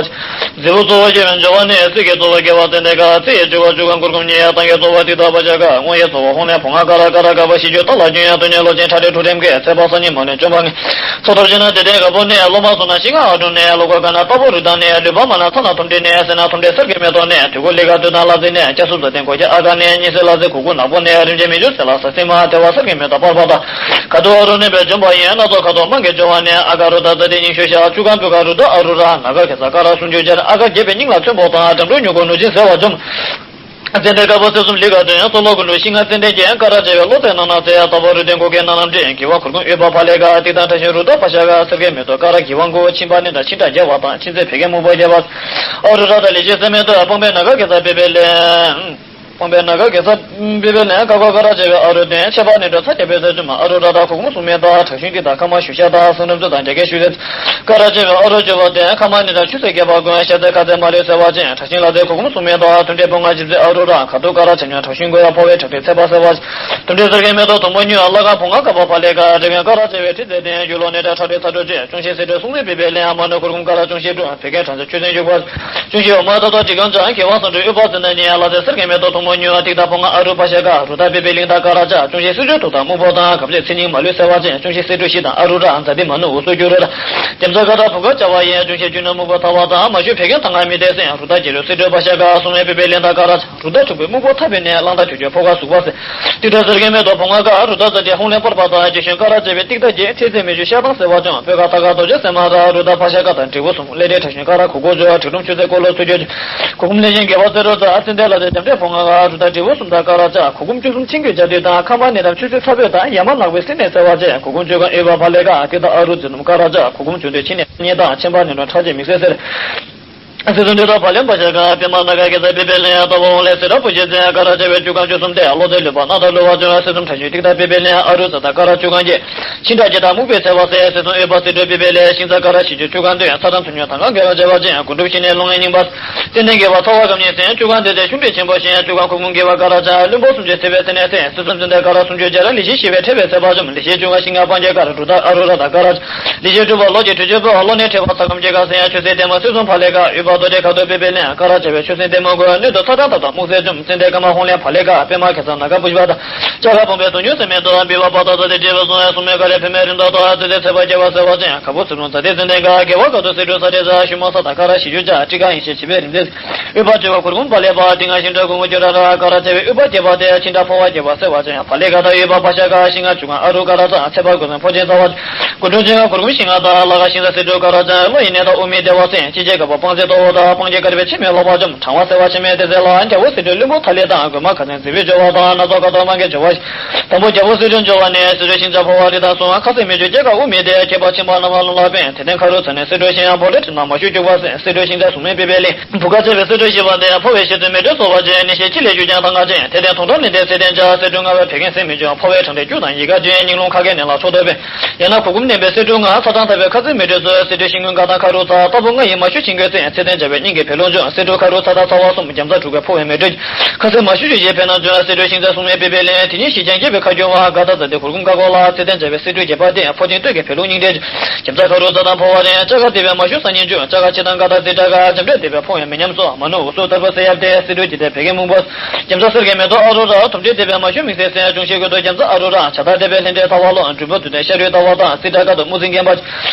རྫི་བོ་གཙོ་བོ་སྐྱེ་བའི་འབྱོར་བ་ནི། རྩིས་ཀྱི་གཙོ་བོ་སྐྱེ་བ་ཙན་དན་ཀ། རྩིས་ཡི་བཅུ་པ་བཅུ་གང་གུར་གུམ་གཉིས། ཡ་ཏང་གི་གཙོ་བོ་ཏིག་ཏ་བ་ཅ་ཀ། དངོས་ཡི་གཙོ་བོ་ཧོང་ལེན་བོང་ང་ཀ་ར་ཀ་ར་ཀ་པ་ཤི་རྒྱུ། རྟ་ལ་རྒྱུན་ཡང་དོན་གཉེར་ལོ་ཆེན་ཁྲ་ཁྲའི་ཁྲུ་ཁྲིམས་ཀྱི་ཚེ་དཔག་སང་ཉིན་མ་ལོན་བཅོམ་པ་ངན། ཚོགས་ཐོབ་ཅི་ན་དེ་ལྟའི་ག་བུ་ནི། ལོ་མ་སོང་ན་ཤིང་ང་ཨ་དྲུང་ནི། ལོ་ཀ་ཀ་ན་ལྟ་བུ་རུ་དང་ནི། ལུས་པ་མ་ན་ཚ་ན་ཐུམ་དྲི་ནི། སེ་ན་ཐུམ་དྲི་གསེར་གྱི་མེ་ཏོག་ནི། དུས་ཀོ་ལི་ཀ་དུད་དང་ལ་རྫི་ནི། སྐྱ་སུབ་ཟ་ཏན་གོ་ཀྱི་ཨ་ག་ནི། གཉིས་སེ་ལ་རྫི་གུ་གུ་ནག་པོ་ནི། རིམ་གྱིས་མི་འགྱུར་སེ་ལ་ས་སེ་མ། དེ་བ་གསེར་གྱི་མེ་ཏོག་པར་པ་དང་། ག་དུ་ཨ་རུ་ནི་བའི་འཇོམས་པ་ཡིན། སྣ་ཚོགས་ཁ་དོག་དམངས་ཀྱི་སྦྱོར་བ་ནི། ཨ་ག་རུ་དང་ཟ་ཏི་སྙིང་ཤོས་བྱ། བཅུ་གང་བུ་ག་རུ་དང་ཨ་རུ་ར། ནག་ག་གེ་ས་ཀ་ར་སུམ་ཅུ་སྦྱར། ཨ་ག་རྒྱས་པའི་སྙིང་ལ་མཚོན་པོ་དང་། འགྲམ་འགྲུལ་མྱུ་གུ་ནུ་ཅིན་ཟེར་བ་འཇོམས། ཙན་དན་དཀར་པོ་ཚེ་གསུམ་ལི་ག་དོན། སོ་ལོ་ཀུན་ཏུ་ཤིང་ང་ཙན་དན་གྱི། ཀ་ར་བྱ་བའི་གློ་ཚད་རྣམ་སྣང་ཚེ། ལྟ་བུ་རུ་དན་གོ་ཀའི་རྣམ་སྣང་འདྲེན། གི་བ་གུར་གུམ་ཨུ་པ་ཕ་ལེ་ཀ། ཏིག་ཏ་ཁྲག་ཤུན་རུ་ཏ་བག་ཆགས་ཀ། གསེར་གྱི་མེ་ཏོག་ཀ་ར་གི་བང་གུ། མཆིན་པ་ནི་དང་ཕྱི་དགྲ་རྒྱལ་བ་དང་། མཆིན་ཚད་བད་ཀན་སྨུག་པ་རྒྱས་པ། ཨ་རུ་ར་དང་ལི་ཤི་སེ་མེ་ཏོག། སྤང་པའི་ནག་ག་གེ་ས་པི་པེ་ལེན། སྤང་པའི་ནག་ག་གེ་ས་པི་པེ་ལེན། ཀ་ཀ་ཀ་ར་བྱ་བའི་ཨ་རུ་དོན། ཆད་པ་ནི་དྲོ་ཚ་རྒྱས་པའི་ཚེ་བཅུ་མ། ཨ་རུ་ར་དང་གུར་གུམ་སྲུང་མའི་དང་། ཁྲག་ཤུན་ཏིག་ཏ་ཁ་མ་ཞུ་ཤ་དང་། སྲང་རུམ་ཚུ་དང་རྒྱ་སྐད་ཤུ་ཚེ། ཀ་ར་བྱ་བའི་ཨ་རུ་བཅུ་པ་དོན། ཁ་མ་ནི་དང་ཆུ་ཚོད་བརྒྱད་པ་གོན། ཤ་ཚའི་ཁ་ཚའི་མ་ལུས་སེལ་བ་ཅན། ཁྲག་ཤིང་ལ་ཚའི་གུར་གུམ་སྲུང་མའི་དང་། དུམ་གྲའི་བུང་ང་བཞི་བརྩེགས་ཨ་རུ་ར། ཁ་ཐུག་ཀ་ར་ཆ་སྙོམས་ཁྲག་ཤིང་གོ་ཡ། ཕོ་བའི་ཁྲག་མཁྲིས་ཚེ་དཔག་སེལ་བ། དུམ་གྲའི་གསེར་གྱི་མེ་ཏོག་དུང་པོ་ཉུང་། ལ་ཁ་བུང་ང་ཀ་པ་ཕ་ལེ་ཀ། རེ་གོན་ཀ་ར་བྱ་བའི་མཁྲིས་ཚད་ལྡན། རྒྱུ་ལོ་ནི་དྲ་ཁྲག་མཁྲིས་ཚ་དྲོད་ཆེ། ཅུང་ཞིག་སེ་དྲོད་སྲུང་མའི་པི་པེ་ལེན། མ་ནུ་གུར་གུམ་ཀ་ར་ཅུང་ཞིག་དྲུང་། བད་ཀན་ཁྲག་མཆུ་ཆུ་ཚན་བྱུག་པ། ཅུང་ཞིག་འོ་མ་ཏོག་ཏོག་དྲི་གང་ཅང་། གི་བང་སང་དྲོད་ཨུ་པ་ཙན་དན་ནི། ལ་ཚའི་གསེར་གྱི་མེ་ཏོག་དུང་པོ་ཉུང་། ཏིག་ཏ་བུང་ང་ཨ་རུ་བག་ཆགས་ཀ། རུ་ཏ་པི་པེ་ལིང་དང་ཀ་ར་ཅ། ཅུང་ཞིག་སེ་དྲོད་དུག་དང་སྨུག་པོ་དང་། གབ་ཚད་ཚེ་སྙིང་མ་ལུས་སེལ་བ་ཅན། ཅུང་ཞིག་སེ་དྲོད་ཤི་དང་ཨ་རུ་ར། ཛ་ཏི་མ་ནུ་འུ་སུ་སྐྱུ་རུ་ར། རྒྱ་མཚོ་ཀ་དང་བུ་ག་བྱ་བ་ཡིན། ཅུང་ཞིག་རྒྱུ་ནི་སྨུག་པོ་ཐ་བ་དང་། མ་ཞུ་བད་ཀན་ཐང་ང་མི་བདེ་སེ། རུ་ཏ་རྒྱལ་ལོ་སེ་དྲོད་བག་ཆགས་ཀ། སྲུང་མའི་པི་པེ་ལེན་དང་ཀ་ར་ཅ། རུ་ཏ་འཁྲུགས་པའི་སྨུག་པོ་ཐ་བའི་ནད། གླང་དར་ཆུ་སྐྱོད་ཕོ་ཁ་ཟུག་པ་སེ། ཏིག་ཏ་གསེར་གྱི་མེ་ཏོག་བུང་ང་ཀ། རུ་ཏ་ཟ་ཏི་ཧོང་ལེན་པར་པ་དང་། རྗེ་ཤུན་ཀ་ར་བྱ་བའི་ཏིག་ཏ་རྒྱས། མཁྲིས་ཚད་མི་འཇུ་ཤ་དང་སེལ་བ་ཅུང་། སྤོས་ཀ་ཐ་ཀ་རྡོ་རྗེ་སེམས་མ་ར། རུ་ཏ་ཕ་ཤ་ཀ་དང་དྲིལ་བུ་གསུམ། ཀླད་དྲེག་ཁྲག་ཤུན་ཀ་ར་གུ་གུ་སྦྱོར། གྲི་གྲུམ་ཆུ་ཚད་ཀོ་ལོ་ཚུ་སྐྱོད། གུར་གུམ་ལེགས་ཤིང་རྒྱལ་བ་རྩེ་རུ་ཙ། ཙན་དན་ལ་ཚའི་རྒྱ་མཚོའི་བུང་ང་ཀ། རུ་ཏ་དྲིལ་བུ་གསུམ་དང་ཀ་ར་ཅ། གུར་གུམ་བཅུ་གསུམ་མཆིན་གྱི་རྒྱ་དུས་དང་། ཁ་མ་ནི་དང་ཆུ་ཚོད་ཚ་བོད་དང་། ཡ་མ་ནག་པོའི་སྲིན་ནད་སེལ་བ་བཅས། གུར་གུམ་བཅུ་གང་ཨུ་པ་ཕ་ལེ་ཀ། ཏིག་ཏ་ཨ་རུ་རྫི་ནུམ་ཀ་ར་ཅ། གུར་གུམ་བཅུ་བདུན་ཕྱི་ནད་གཉིས་དང་། ཆེན་པ་ནི་ནོ་ཁྲག་ཆེ་མིག་སེར་སེར། སྲིད་གསུམ་འདྲེ་དང་བ་ལེན་པ་ཞག་ག། པད་མ་ནག་ག་གེ་ས་པི་པེ་ལེན། ལྟ་བུ་ཧོང་ལེན་སེ་ར་བུ་ཞེ་ཚན། ཀ་ར་བྱ་བའི་བཅུ་གང་བཅུ་གསུམ་སྟེ། གློ་ཚད་ལུས་པ་སྣ་དང་ལུས་པ་ཅུང་། སྲིད་གསུམ་ཁྲག་ཤུན་ཏིག་ཏ་པི་པེ་ལེན། ཨ་རུ་ཙ་དང་ཀ་ར་བཅུ་གང་རྒྱས། མཆིན་ཁྲག་རྒྱས་དང་སྨུག་པའི་ཚེ་བག་སེལ། སྲིད་གསུམ་ཨུ་པ་སེ་དྲོད་པི་པེ་ལེན། ཤིང་ཚ་ཀ་ར་ཤི་རྒྱུ་བཅུ་གང་འདོན། ཚ་གྲང་ཚུ་ཉོ་དང་གང་གེ་བ་བྱ་བ་ཅན། གུར་གྲུམ་ཤི་ནད་རླུང་ངན་རྙིང་པ། ཙན་དན་དགེ་བ་ཚ་བ་སྐམ་ཉེ་སེན། བཅུ་གང་དེ་ཚེ་ཆུང་འདྲེ་ཆེན་པོ་ཞན། བཅུ་གང་གུར་གུམ་དགེ་བ་ཀ་ར་ཅ། བློན་པོ་སུམ་ཅུ་ཚེ་བའི་ཚེ་ནད་སེན། སྲིད་གསུམ་ཙན་དན་ཀ་ར་སུམ་ཅུ་རྒྱ་ར། ལི་ཤི་ཤི་བའི་ཕྲད་པའི་ཚེ་བག་འཇོམས། ལི་ཤི་བཅུ་གང་ཤིང་ང་སྤང་རྒྱ་ཀ་ར། རུ་ཏ་ཨ་རུ་ར་དང་ཀ་ར་ཅ། ལི་ཤི་དྲུག་པ་ལོ་རྒྱས་དྲུག་ཅུ་པོ། གློ་ནད་ཕྲད་པ་ཚ་སྐམ་སྐྱེ་ཀ་སེན། ཆུ་སེར་ལྟད་མོ་སྲིད་གསུམ་ཕ་ལེ་ཀ། ཨུ་པ་རྡོ་རྗེ་ཁ་དོག་པི་པེ་ལེན། ཀ་ར་བྱ་བའི་ཆུ་སེར་ལྟད་མོ་གོ། སྣོད་དུ་ཚ་གྲང་ཐབ་དང་སྨུག་སེར་འཇོམས། ཙན་དན་ཀ་མ་ཧོང་ལེན་ཕ་ལེ་ཀ། པད་མ་གེ་སར་ནག་ག་པུ་ཤ་པ་དང་། ལྕགས་ཁ་བུང་པའི་དོ་ཉོ་སེ་མེ་ཏོག། བི་བ་པ་ཏ་ཙ་དེ་བྲིས་པ་སོང་ཡ། སྲུང་མའི་ཀ་ལས་བུད་མེད་རིམ་ཐག་ཏོ། ཙི་ཙི་ཚེ་བག་སྐྱེ་བ་སེལ་བ་ཅན། ཁ་བུ་ཚིག་རླུང་ཙ་དེ་ཙན་དན་ཀ། དགེ་བ་དཀའ་ཐུབ་སེ་དྲོད་ས་དེ་ཟ། ཤུ་མ་ས་དང་ཀ་ར་ཤི་རྒྱུ་ཅ། ཀྲི་ཀ་ཡིན་ཤེས་བྱིས་པའི་རིམ་ཚེ། ཨུ་པ་བྱ་བ་གུར་གུམ་པ་ལེ་པ། ཏི་ང་ཤིང་ཁྲ་གུང་གུ་ཅོ་ར་ར། ཀ་ར་བྱ་བའི་ཨུ་པ་སྐྱེ་བ་དེ། མཆིན་ཁྲག་ཕོ་བ་སྐྱེ་བ་སེལ་བ་ཅན། ཕ་ལེ་ཀ་དང་ཨུ་པ་ཕ་ཤ་ཀ། ཤིང་ང་བཅུ་གང་ཨ་རུ་ཀ་ར་ཙ། ཚེ་བག་གོས་ཚོན་ཕོ་ཆེན་ཚ་བ། གུར་གྲུམ་ཆེན་ང་གུར་གུམ་ཤིང་ང་དང་། ལ་ཁ་ཤིང་ཚ་སེ་དྲོད་ཀ་ར་ཅ། གློ་ཡི་ནད་དང་དབུ་མའི་བདེ་བ་སེན། ཅི་བྱེད་ཀ་པ་སྤང་རྩི་ལྟ་བུ་དང་། སྤང་རྒྱ་དཀར་པོའི་མཆིལ་མའི་ལོག་པ་འཇོམས། གྲང་བ་སེལ་བ་ཕྱི་མའི་བདེ་ཚེ་ལ། རྒྱ་བོ་སེ་དྲོད་བློན་པོ་ཐ་ལེ་དང་། རྒོད་མ་ཁ་ཚན་རྫི་བོའི་སྦྱོར་བ་དང་། སྣ་ཚོགས་ཁ་དོག་དམངས་ཀྱི་སྦྱོར་བ། དང་པོ་རྒྱ་བོ་སེ་དྲོད་སྦྱོར་བ་ནི། སེ་དྲོད་ཤིང་ཚ་ཕོ་བ་རི་དྭགས་སོང་། ཁ་ཟས་མི་འཇུ་སྐྱེ་རྒ་དབུ་མའི་བདེ། སྐྱེ་བ་ཆེན་པོ་རྣམ་པ་རླུང་ལ་ཕན། དེ་ལྟར་ཁ་རུ་ཚ་ནི། སེ་དྲོད་ཤིང་ཡང་ཕོ་ལེ་ཁྲི་ནག་མ་ཤུ་སྐྱུག་པ་སེན། སེ་དྲོད་ཤིང་ཚ་སྲུང་མའི་པི་པེ་ལེན། བུ་ག་བྱ་བའི་སེ་དྲོད་ཤི་བ་སྟེ། ཕོ་བའི་ཤི་ཚུལ་མེ་དྲོད་གསོ་བ་ཅན། ནད་གཞི་ཅི་ལས་རྒྱུ་ཀྱང་ཐང་ཀ་ཅན། དེ་ལྟར་དུང་སྐྲག་ནི་དེ་ཚེ་ཏན་ཅ། སེ་དྲོད་ལྔ་བའི་བད་ཀན་སེལ་མི་འཇུ། ཕོ་བའི་ཁྲག་མཁྲིས་སྐྱུག་དང་ཡི་ག་འཇུ། སྙིང་རླུང་ཁ་གའི་ནད་ལ་འཕྲོད་དོ་བས། ཡང་ན་གུར་གུམ་མནན་པའི་སེ་དྲོད་ལྔ། ཚ་གྲང་ཐབ་པའི་ཁ་ཟས་མི་འདྲེས་ཚོ། སེ་དྲོད་ཤིང་ཀུན་དཀར་དང་ཁ་རུ་ཚ། ལྟ་བུ་ལྔ་ཡི་མ་ཞུ་ཤིང་ཀུན་སེན། ཚེ་ཏན་བྱ་བའི་སྙིང་གི་བད་ལུང་འཇོམས། སེ་དྲོད་ཁ་རུ་ཚ་དང་ཚ་བ་གསུམ། རྒྱ་མཚོ་དྲུག་གི་ཕོ་བའི་མེ་དྲོད། ཁ་ཟས་མ་ཞུ་ཞུ་ཞེས་ཕན་ན་འཇོམས། སེ་དྲོད་ཤིང་ཚ་སྲུང་མའི་པི་པེ་ལེན། དེ་ཉིད་ཤི་ཀྱང་སྐྱེ་བའི་ཁ་སྐྱོ་བ། ག་ད་ཚ་དེ་གུར་གུམ་ཀ་ཀོ་ལ། ཚེ་ཏན་བྱ་བའི་སེ་དྲོད་རྒྱས་པ་སྟེ། ཕོ་ཆེན་སྟོད་ཀྱི་བད་ལུང་སྙིང་འདྲེས། རྒྱ་མཚོ་ཁ་རུ་ཚ་དང་ཕོ་བ་རེད། ལྕགས་ཁ་ཐིགས་པའི་མ་ཞུ་སང་ཉིན་འཇོམས། ལྕགས་ཁ་ཕྱི་དང་ག་ད་ཚི་ཏྲ་ཀ། འཇམ་འདྲེ་ཐིགས་པའི་ཕོ་ཡང་མི་ཉམས་སོ། མ་ནུ་འུ་སུ་ཐར་པ་སེ་ཡབ་སྟེ། སེ་དྲོད་ཀྱི་དེ་བད་ཀན་སྨུག་པ། རྒྱ་མཚོ་གསེར་གྱི་མེ་ཏོག་ཨ་རུ་ར། དུམ་གྲའི་ཐིགས་པའི་མ་ཞུ་མིག་སེར་སེན། ཅུང་ཞིག་གོས་དུ་རྒྱ་མཚོ་ཨ་རུ་ར། བྱ་ཐག་ཐིགས་པའི་ལྷན་འདྲེས་ཐ་བ་ལོ། འབྲུམ་བུ་དུད་འཐེན་ཤ་རུས་ལྟ་བ་དང་། སི་ཏྲ་ཀ་དུ་སྨུག་རྫིང་རྒན་པ།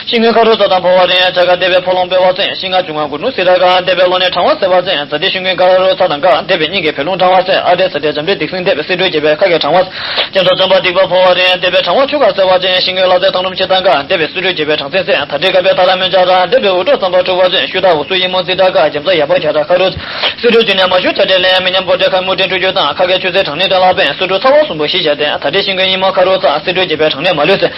ཤིང་ཀུན་ཁ་རུ་ཚ་དང་འཕོ་བ་རིང་། བྱ་དཀར་སྡེ་པའི་ཕོ་ལོང་སྤེལ་བ་ཚེ། ཤིང་ལྔ་འབྱུང་ལྔ་མགོ་ནུ་སི་ར་ག་སྡེ་པའི་གློ་ནད་གྲང་བ་སེལ་བ་ཚེ། ཛ་ཏི་ཤིང་ཀུན་ཁ་རུ་ཚ་དང་ག་སྡེ་པའི་སྙིང་གི་བད་རླུང་གྲང་བ་སེལ། ཨ་དེ་ས་དེ་འཇམ་དྲི་སྡིག་སྲིན་སྡེ་པའི་སེ་འབྲུ་རྒྱས་པའི་ཁ་གི་གྲང་བ། རྒྱ་མཚོ་འཇམ་པ་སྡིག་པ་འཕོ་བ་རིང་། སྡེ་པའི་གྲང་བ་ཆུ་ཁ་སེལ་བ་ཅན། ཤིང་ཀུན་ལ་ཚེ་ཐང་རུམ་ཆེ་དང་ག་སྡེ་པའི་སེ་འབྲུ་རྒྱས་པའི་གྲང་སེལ་སེལ། ད་དྲི་དཀར་པའི་ཐ་ར་མོན་ཅ་ར་སྡེ་པའི་འུ་ཏྲ་ཙམ་པ་འཁྲུ་བ་ཅན། ཤུ་དག་འུ་སུ་ཡི་མོ་ཙི་དྲ་ག་རྒྱ་མཚོ་ཡ་པ་ཁྱ་ར་ཁ་རུ། སེ་འབྲུ་ཅི་ནས་མ་ཞུ་ཆ་དྲི་ལེན། མི་ཉམས་པོ་དྲི་ཁ་མུ་དྲི་འཁྲུ་རྒྱུ་དང་ཁ་གི་ཆུ་སེར་གྲང་ནི་དྲི་ལ་པན། སེ་འབྲུ་ཚ་བ་གསུམ་པོ་ཞི་བྱ་སྟེ། ད་དྲི་ཤིང་ཀུན་ཡི་མོ་ཁ་རུ་ཚ། སེ་འབྲུ་རྒྱས་པའི་གྲང་ནི་མ་ལུས་སེལ།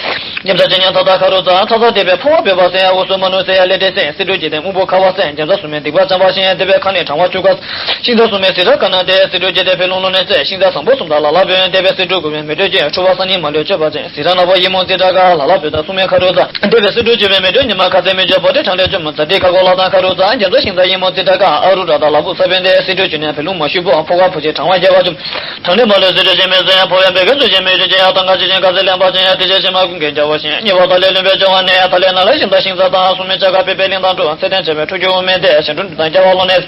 རྒྱ་མཚོ་ཅི་ཉན་ཐ་ད་ཁ་རུ་ཚ། ཐ་ཚ་སྡེ་པའི་འཕོ་བ་སྤེལ་བ་སེལ། འུ་སུ་མ་ནུ་སེ་ཡ་ལེ་ཏེ་སེ་སེ་འབྲུ་ཅི་སྟེ་སྨུག་པོ་ཁ་བ་སེལ། རྒྱ་མཚོ་སུ་མེ་སྡིག་པ་ཙམ་པ་ཤིང་སྡེ་པའི་ཁ་ནི་གྲང་བ་ཆུ་ཁ། ཤིང་རྟ་སུ་མེ་སི་ར་ཀ་ན་ཏེ་སེ་འབྲུ་ཅི་སྟེ་བད་རླུང་གློ་ནད་སེལ། ཤིང་རྟ་བཟང་པོ་གསུམ་དང་ལ་ལ་བོན། སྡེ་པའི་སེ་འབྲུ་དགུ་བའི་མེ་དྲོད་ཅན། འཁྲུ་བ་སང་ཉིན་མ་ལུས་གཅོད་པ་ཅན། སི་ར་ན་བོ་ཡི་མོ་ཙི་དྲ་ག་ལ་ལ་བོད་དང་སུ་མེ་ཁ་རུ་ཚ། སྡེ་པའི་སེ་འབྲུ་ཅི་བའི་མེ་དྲོད་ཉི་མ་ཁ་ཚེ་མི་འཇོག་པོ་ཏི་གྲང་ལས་བཅོམ། ཛ་ཏི་ཁ་གོ་ལ་དང་ཁ་རུ་ཚ། རྒྱ་མཚོ་ཤིང་རྟ་ཡི་མོ་ཙི་དྲ་ག་ཨ་རུ་ར་དང་ལ་བུ་ས་བོན་ཏེ་སེ་འབྲུ་ཅི་ནས་བད་རླུང་མ་ཞུ་པོ་ཕོ་ཁ་ཕོ་ཆེ་གྲང་བ་རྒྱས་པ་བཅོམ། གྲང་ནི་མ་ལུས་སེ་འབྲུ་ཅི་མེ་ཟེར་ཕོ་བའི་བད་ཀན་ཚུ་ཅན། མི་རིགས་ཅན་ཡང་དང་ག་ཅི་ཅན་ཁ་ཚེ་ལེན་པ་ཅན། ཡང་ཏི་ཅི་ཤི་མ་ཀུན་གྱི་རྒྱལ་བ་ཤིང་ཉེ་བ་ད་ལས་ལུང་པའི་སྦྱོར་བ་ནས། ད་ལས་ན་ལས་ཤིང་རྟ་ཤིང་རྩ་དང་སུ་མེ་ལྕགས་ཁ་པེ་པེ་གླིང་དང་འགྲོ། ཚེ་ཏན་བྱ་བའི་ཁྲུ་གུ་འུ་མེ་ཏེ་ཞིང་འབྲུ་འབྲུ་དང་རྒྱ་བ་ལོ་ནས།